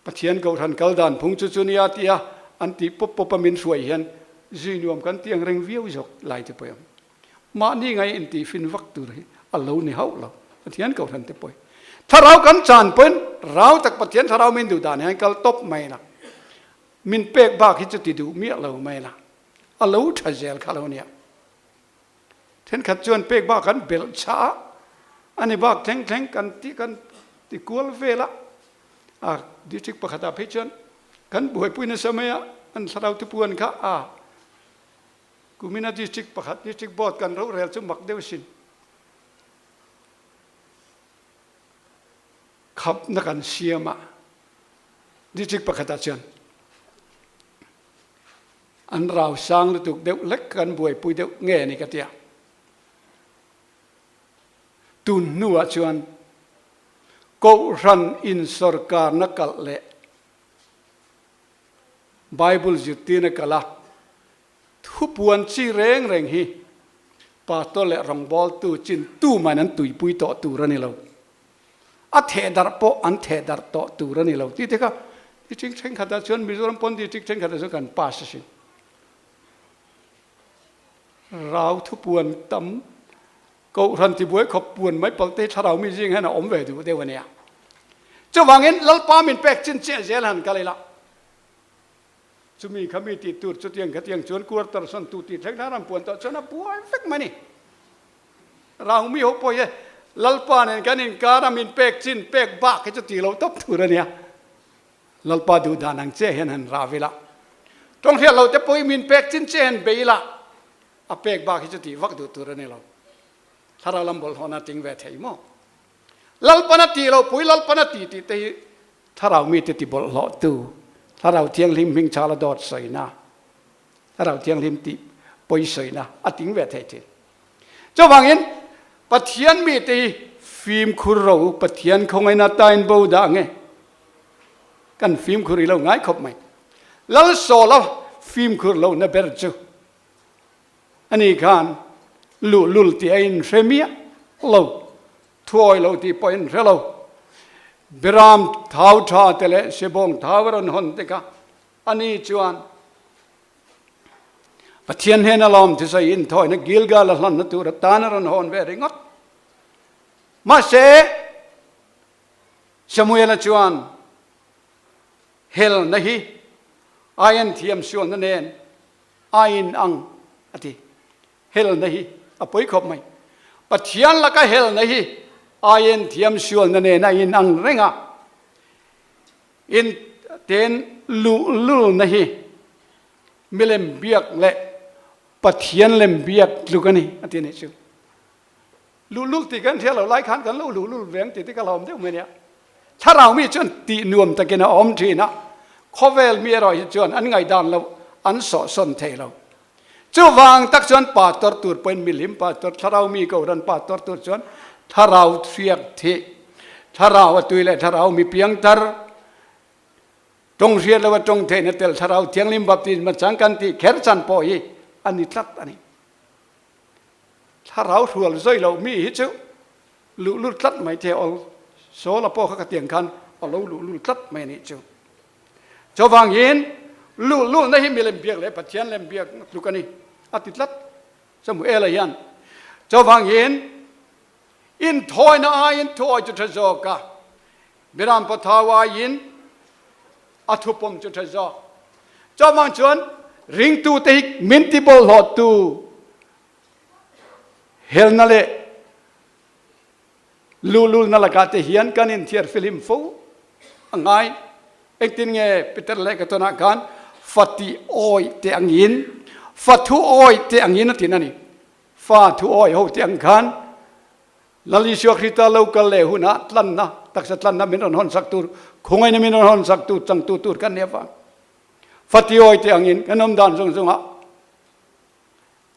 Pathian Kohhran kal dan phung chu chu nia tia an tih pawp pawp a min hruai hian zui nuam kan ti ang reng viau zawk lai te pawh ang. Mahni ngai intih fin vak tur hi a lo ni hauh lo. Pathian Kohhran te pawh thlarau kan chan pawhin rau tak Pathian thlarau min duh dan hian kal tawp mai la. Min pek bak hi chu ti duh miah lo mai la. A lo tha zel kha lo nia. Thenkhat chuan pek bak kan belh chah a, a ni bak thleng thleng kan ti kan ti kual vel a. A district pakhatah phei chuan kan buaipui nasa mai a, an thlarau thupuan kha a kumina district pakhat district board kan rorel chu mak deuh sin. Khapna kan siam a district pakhatah chuan an rau sang lutuk deuh hlek kan buaipui deuh nge a ni ka tia. Tun hnuah chuan Kohhran in sorkarna kalh leh Bible zirtirna kalh a thupuan chi reng reng hi pastor leh rawngbawltu chin tumahin an tuipui tawh tur a ni lo. A thehdarh pawh an thehdarh tawh tur a ni lo tih te kha district thenkhatah chuan Mizoram pawn district thenkhatah chuan kan pass asin. Rau thupuan tam Kohhran tibuai khawp puan mai palh te thlarau mi zing hian a awm ve duh deuh a nia. Chuvangin Lalpa min pek chin chiah zel han kal ila. Chumi kha mi tih tur chutiang khatiang chuan quarter sawn tu tih thleng hlan an puan tawh chuan a buai vek mai ni. Rau mi ho pawh hi Lalpa nen kan inkar a min pek chin pek bak hi chu ti lo tawp tur a nia. Lalpa duh dan ang chiah hian han rau ila. Tawng hriat lo te pawh hi min pek chin chiah hian bei ila. A pek bak hi chu tih vak duh tur a ni lo. Thlarau lam bawlhhlawhna a ting ve thei maw? Lalpan a tih loh pui Lalpan a ti tih te hi Thlarau mite ti bawlhhlawhtu, Thlarau Thianghlim hming chhala dawt sawina, Thlarau Thianghlim tih pawi sawina a ting ve thei thin. Chuvangin Pathian mite hi fimkhur ro u, Pathian khawngaihna tain bo dah nge? Kan fimkhur i lo ngai khawp mai. Lalsawla fimkhur lohna ber chu Ani khan luhlul tih a inhre miah lo, thuawi lo tih pawh a inhre lo. Biram thau tha te leh Sibawng thau a rawn hawn te kha ani chuan Pathian hnena lawm thusawi inthawina Gilgal a hlanna tur atan a rawn hawn ve ringawt. Mahse, Samuela chuan helna hi aian thiam sualna nen A in ang a ti. Helna hi a pawi khawp mai. Pathian laka helna hi aien thiam sualna nen a in ang reng a. In ten luhlulna hi milem biak leh Pathian lem biak tluk a ni a ti a nih chu. Luhlul tih kan hria lo lai khan kan lo luhlul ve ang tih te ka hlawm deuh mai nia. Thlarau mi chuan tih nuam takin a awm thin a, khawvel mi erawh hi chuan an ngaihdan lo an sawhsawn thei lo. Chuvang tak chuan pastor tur pawhin milim pastor, thlarau mi kohhran pastor tur chuan thlarau hriak thih, thlarau a tui leh thlarau mi piangthar, tawng hriat lo a tawng theihna tel thlarau thianghlim baptisma chang kan tih kher chan pawh hi a ni tlat a ni. Thlarau hrual zawi loh mi hi chu luhlul tlat mai the awl Saula pawh kha ka tiang khan a lo luhlul tlat mai a nih chu. Chuvangin luhlulna hi milem biak leh Pathian lem biak tluk a ni a ti tlat Samuela hian. Chuvangin inthawina aiin thuawi chu tha zawk a, Biram pathau aiin a thupawm chu tha zawk. Chuvang chuan ringtute hi min ti bawlhhlawhtu helna leh luhlulna lakah te hian kan inthiar fihlim fo a ngai. Engtin nge Peter leh ka tawnah khan fa tih awih te angin, fa thu awih te angin a tin a ni. Fa thu awih ho te ang khan. Lal Isua Krista lo kal leh hunah tlanna, taksa tlanna min rawn hawnsak tur, khawngaihna min rawn hawnsak tur changtu tur kan nih avang Fatiawi te angin kan awm dan zawng zawngah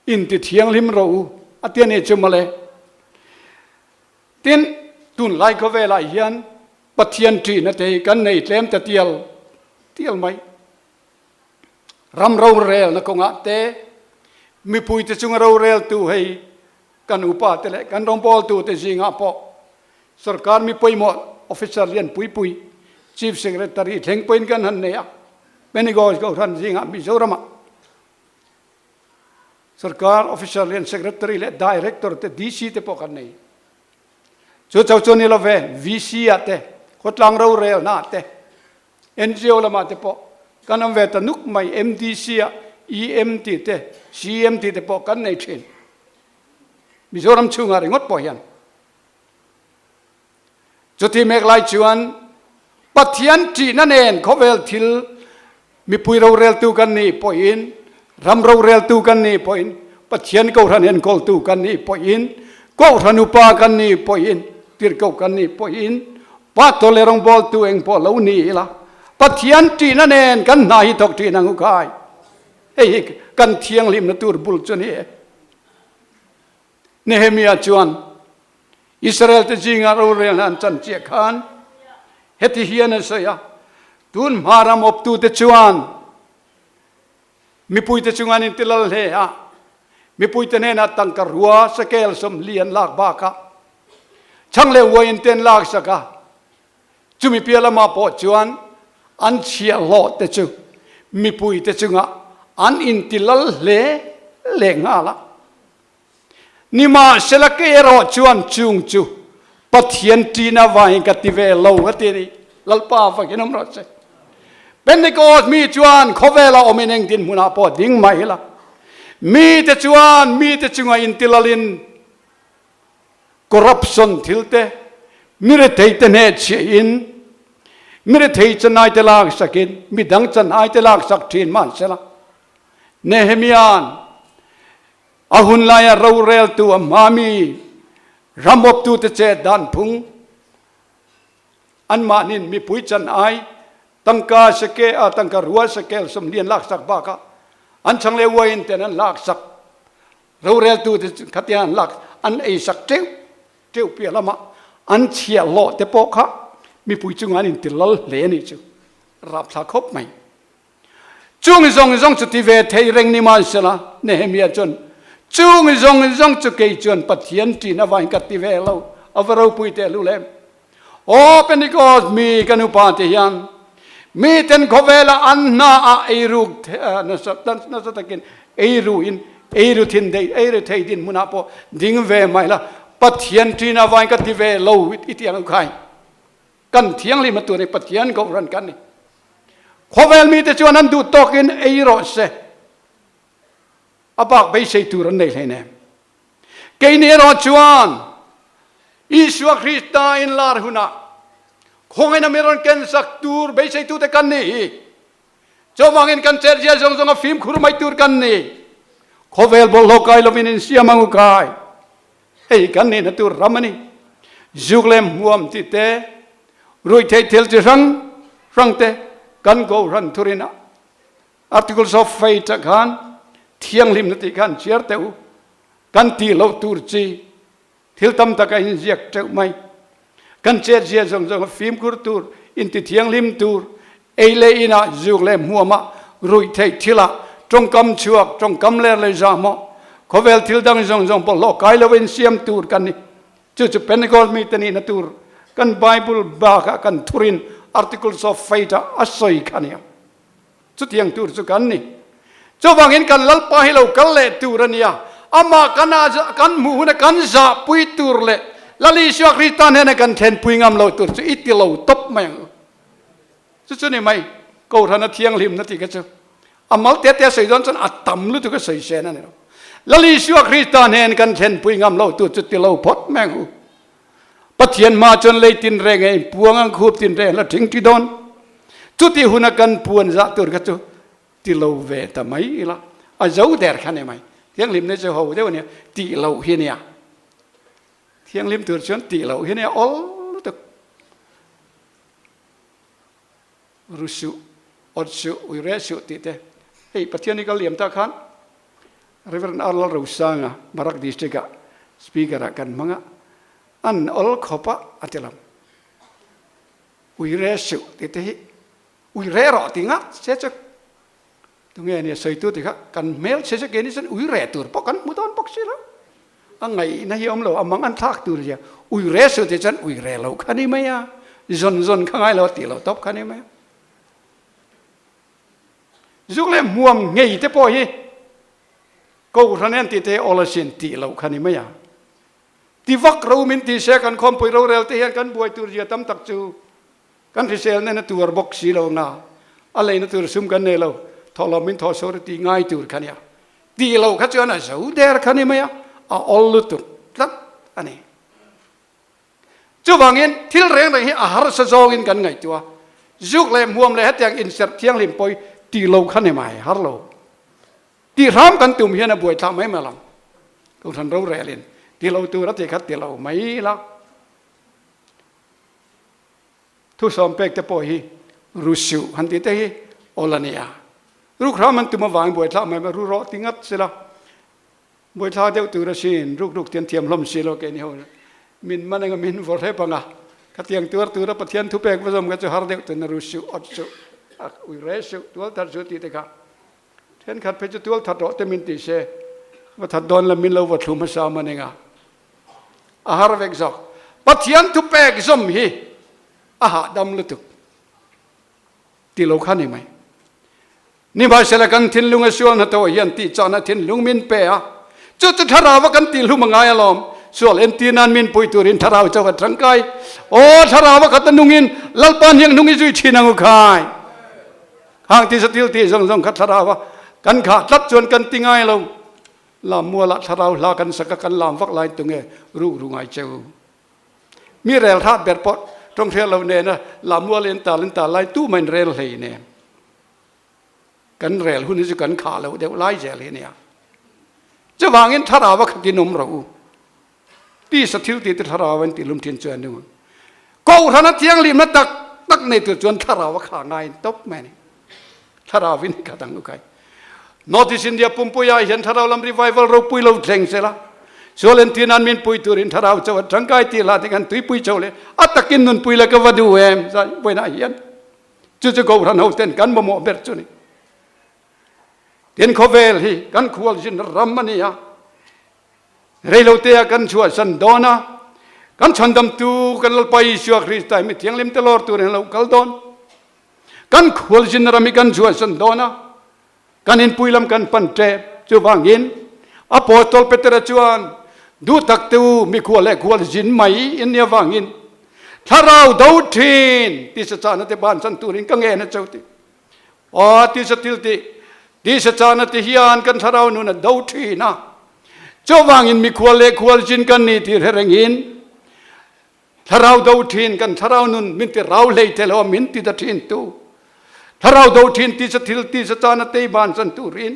inti thianghlim rawh u a ti a nih chu mawle. Tin, tunlai khawvelah hian Pathian ṭihna te hi kan nei tlem ta tial tial mai. Ram rorelna kawngah te, mipuite chunga roreltu hei kan upa te leh kan rawngbawltu te zingah pawh sorkar mi pawimawh officer lian pui pui Chief Secretary thleng pawhin kan han nei a, Pentecost Kohhran zingah Mizoramah sorkar officer lian Secretary leh Director te DC te pawh kan nei. Chu cho chu ni lo ve, VC ah te, khawtlang rorelna ah te, NGO lamah te pawh kan awm ve ta nuk mai, MDC ah EM tih te, CM tih te pawh kan nei thin. Mizoram chhungah ringawt pawh hian. Chuti mek lai chuan Pathian ṭihna nen khawvel thil mipui roreltu kan nih pawhin, ram roreltu kan nih pawhin, Pathian Kohhran enkawltu kan nih pawhin, Kohhran upa kan nih pawhin, tirhkoh kan nih pawhin, Pastor leh rawngbawltu eng pawh lo ni ila, Pathian ṭihna nen kan hna hi thawk ṭhin ang u khai. Hei hi kan thianghlimna tur bul chu a ni e. Nehemiah chuan Israel-te zinga rorelna an chan chiah khan heti hian an sawi a, Tun hma ram awptute chuan mipuite chunga an intilal hle a, mipuite hnenah tangka rua sakel 40 an lak bakah chhang leh uaiin te an laksak a, chumi piah lamah pawh chuan an chhiahhlawh te chu mipuite chungah an intilal hle leh nghal a. Nimahsela kei erawh chuan chung chu Pathian ṭin avangin ka ti ve lo a ti a ni. Lalpa fakin awm rawh se. Pentecost mi chuan khawvela awmin eng dinhmunah pawh ding mah ila, mite chuan mite chunga intilalin corruption thil te, mi retheite hnehchhiahin, mi rethei chanaite laksakin, midang chanaite laksak ṭhin mahsela, Nehemia'n A hun laia roreltu a hmami ramawptute chet dan phung, anmahnin mipui chan ai tangka seke a tangka rua sekel 40 an laksak bakah an chang leh uaiin ten an laksak roreltute khatiang an lak an eisak teuh teuh piah lamah an chhiahhlawh te pawh kha mipui chungah an intilal hle a nih chu rapthla khawp mai. Chung zawng zawng chu ti ve thei reng ni mahsela, Nehemiah chuan, Chung zawng zawng chu kei chuan Pathian ṭin avangin ka ti ve lo, a va ropui teh lu lem. Aw Pentecost mi kan upa te hian miten khawvela an hna ah eiruk nasa takin eiruin eiru thin dei eiru thei dinhmunah pawh ding ve mai la, Pathian ṭin avangin ka ti ve lo i ti ang u khai. Kan thianghlim a tur hi Pathian Kohhran kan ni. Khawvel mite chuan an duh tawkin ei rawh se, a bak beisei tur an nei hlein em? Keini erawh chuan Isua Krista inlar hunah khawngaihna mi rawn kensak tur beiseitute kan ni hi. Chuvangin kan chetzia zawng zawnga fimkhur mai tur kan ni. Khawvel bawlhhlawh kai lovin insiam ang u kai. Hei kan nihna tur ram a ni. Zuk leh hmuam tih te, ruihtheih thil chi hrang hrang te kan Kohhran thurin a Articles of Faith ah khan thianghlimna tih khan chhiar teh u. Kan tih loh tur chi thil tam tak a inziak teuh mai. Kan chetzia zawng zawng a fimkhur tur, inti thianghlim tur, ei leh inah, zuk leh hmuamah, ruihtheih thilah, tawngkam chhuak, tawngkam ler leh zahmawh, khawvel thil dang zawng zawng pawh hlawh kai loin siam tur kan ni. Chu chu Pentecost mite nihna tur kan Bible bakah kan thurin Articles of Faith-ah a sawi kha nia. Chutiang tur chu kan ni. Chuvangin kan Lalpa hi lo kal leh tur a nia. Amah kan kan hmuh huna kan zahpui tur leh Lal Isua Krista hnena kan thlenpui ngam lo tur chu i ti lo tawp mai ang u. Chu chu ni mai, Kohhran a thianghlimna tih kha chu a mal te te a sawi dawn chuan a tam lutuk a sawi sen a ni lo. Lal Isua Krista hnen kan thlenpui ngam lo tur chu ti lo phawt mai ang u. Pathian hma chuan lei tin reng e inpuang ang khup tin reng la thing thi dawn. Chuti huna kan puan zah tur kha chu ti lo ve ta mai ila a zo der kha ni mai. Thianghlimna chu ho deuh a nia, tih loh hi nia. Thianghlim tur chuan tih loh hi nia awl lutuk. Ru suh, awt suh, ui reh suh tih te. Hei Pathian hi kal liam tak khan Reverend R. Lalrosanga Barak District ah Speaker ah kan hmang a, an awl khawp a a ti lo. Ui reh suh tih te hi ui reh rawh tih ngah se chu Tunge nia sawitu ti kha kan hmel chhe che keini chuan ui reh tur pawh kan hmu dawn bawk si lo. A ngaihna hi a awm lo, a mang an thlak tur zia. Ui reh suh tih chuan ui reh lo kha ni mai a, zawn zawn kha ngai lo a tih loh tawp kha ni mai a. Zuk leh hmuam ngei te pawh hi Kohhran en tih te hi awl asin tih loh kha ni mai a. Ti vak ro min ti se kan khawmpui rorel te hian kan buai tur zia tam tak chu Kan hrisel nen a tuar bawk si lo nga, a leina tur sum kan nei lo, thawhlawm min thawh sawi ti ngai tur kha nia. Tih lo kha chuan a zo der kha ni mai a, a awl lutuk tlat a ni. Chuvangin thil reng reng hi a harsa zawngin kan ngaihtuah a, zuk leh hmuam leh hetiang inserh thianghlim pawi tih lo kha ni mai har lo. Tih hram kan tum hian a buaithlak mai mai lo. Kohhran rorelin ti lo tur a tih kha ti lo mai la. Thusawm pek te pawh hi ru suh han tih te hi awl a ni a. Ruk hram an tum avangin buaithlak mai mai ru rawh ti ngat sela buaithlak deuh tur asin ruk ruk tian thiam hlawm si lo keini ho min man anga min vawrh hrep anga khatiang tuar tura Pathian thupek va zawm kha chu har deuh tun a ru suh awt suh a ui re suh tual that suh tih te kha thenkhat phei chu tual that rawh te min ti se va that dawn lam min lo va thlu hmasa man enga A har vek zawk. Pathian thupek zawm hi a hahdam lutuk ti lo kha ni mai. Nimahsela kan thinlung a sual hnathawh hian tihchahna thinlung min pe a, chu chu thlarau a kan tihhlum a ngai alawm. Sual entir nan min pui turin thlarau chauh a tangkai. Aw thlarau a khat a nungin Lalpa hniang hnung i zui thin ang u khai. Khang tisa thil tih zawng zawng kha thlarau a kan khah tlat chuan kan ti ngai lo. Lammualah thlarau hla kan sak a, kan lam vak lai tunge ruk ru ngai cheu. Mi rel hrat ber pawh tawng hriat lo nena lammual in tal in tal lai tu main rel hlei nen. Kan rel hun hi chu kan khah lo deuh lai zel hi nia. Chuvangin thlarau a khatin awm rawh u. Tisa thil tih te thlarau an tih lum thin chuan nu. Kohhran a thianghlimna tak tak nei tur chuan thlarau a kha ngai tawp mai a ni. Thlarau in khat ang ukai. North East India pumpui ah hian thlarau lam revival ropui lo thleng sela. Sual entir nan min pui turin thlarau chauh a tangkai tih hla te kan tuipui chauh leh a takin nunpui la ka va duh em zai vawiinah hian chu chu Kohhran ho ten kan mamawh ber chu ni. Tin khawvel hi kan khualzin ram a ni a. Reilotea kan chhuahsan dawn a, kan chhandamtu kan Lalpa Isua Krista hi mi thianghlim te lawr turin a lo kal dawn. Kan khualzin ram hi kan chhuahsan dawn a, kan inpui lam kan pan tep. Chuvangin Apostol Petera chuan, Duh tak te u, mikhual leh khualzin mai in nih avangin thlarau do thin tisa chahna te bansan turin ka ngen a cho ti. Aw tisa thil tih, tisa chahna ti hian kan thlarau nun a do thin a. Chuvangin mikhual leh khualzin kan ni tih hre rengin thlarau do thin kan thlarau nun min ti rau hlei thei lo a min ti ta thin tu. Thlarau do thin tisa thil tisa chahna tei bansan turin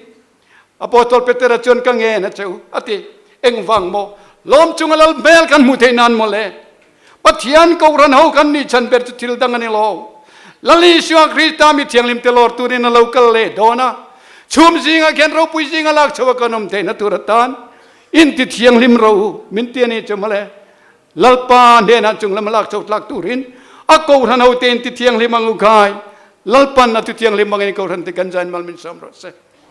Apostol Petera chuan ka ngen a che u a ti. Engvang maw? Lawm chunga lal hmel kan hmuh theih nan maw le? Pathian Kohhran ho kan nih chhan ber chu thil dang a ni lo. Lal Isua Krista mi thianghlim te lawr turin a lo kal leh dawn a. Chhum zingah khian ropui zinga lak chho a kan awm theihna tur atan inti thianghlim ro u min ti a ni chu maw le? Lalpa hnenah chung lam a lak chho tlak turin a Kohhran ho te inti thianghlim ang u khai. Lalpan a tu thianghlim angin Kohhran te kan zain mal min sawm rawh se.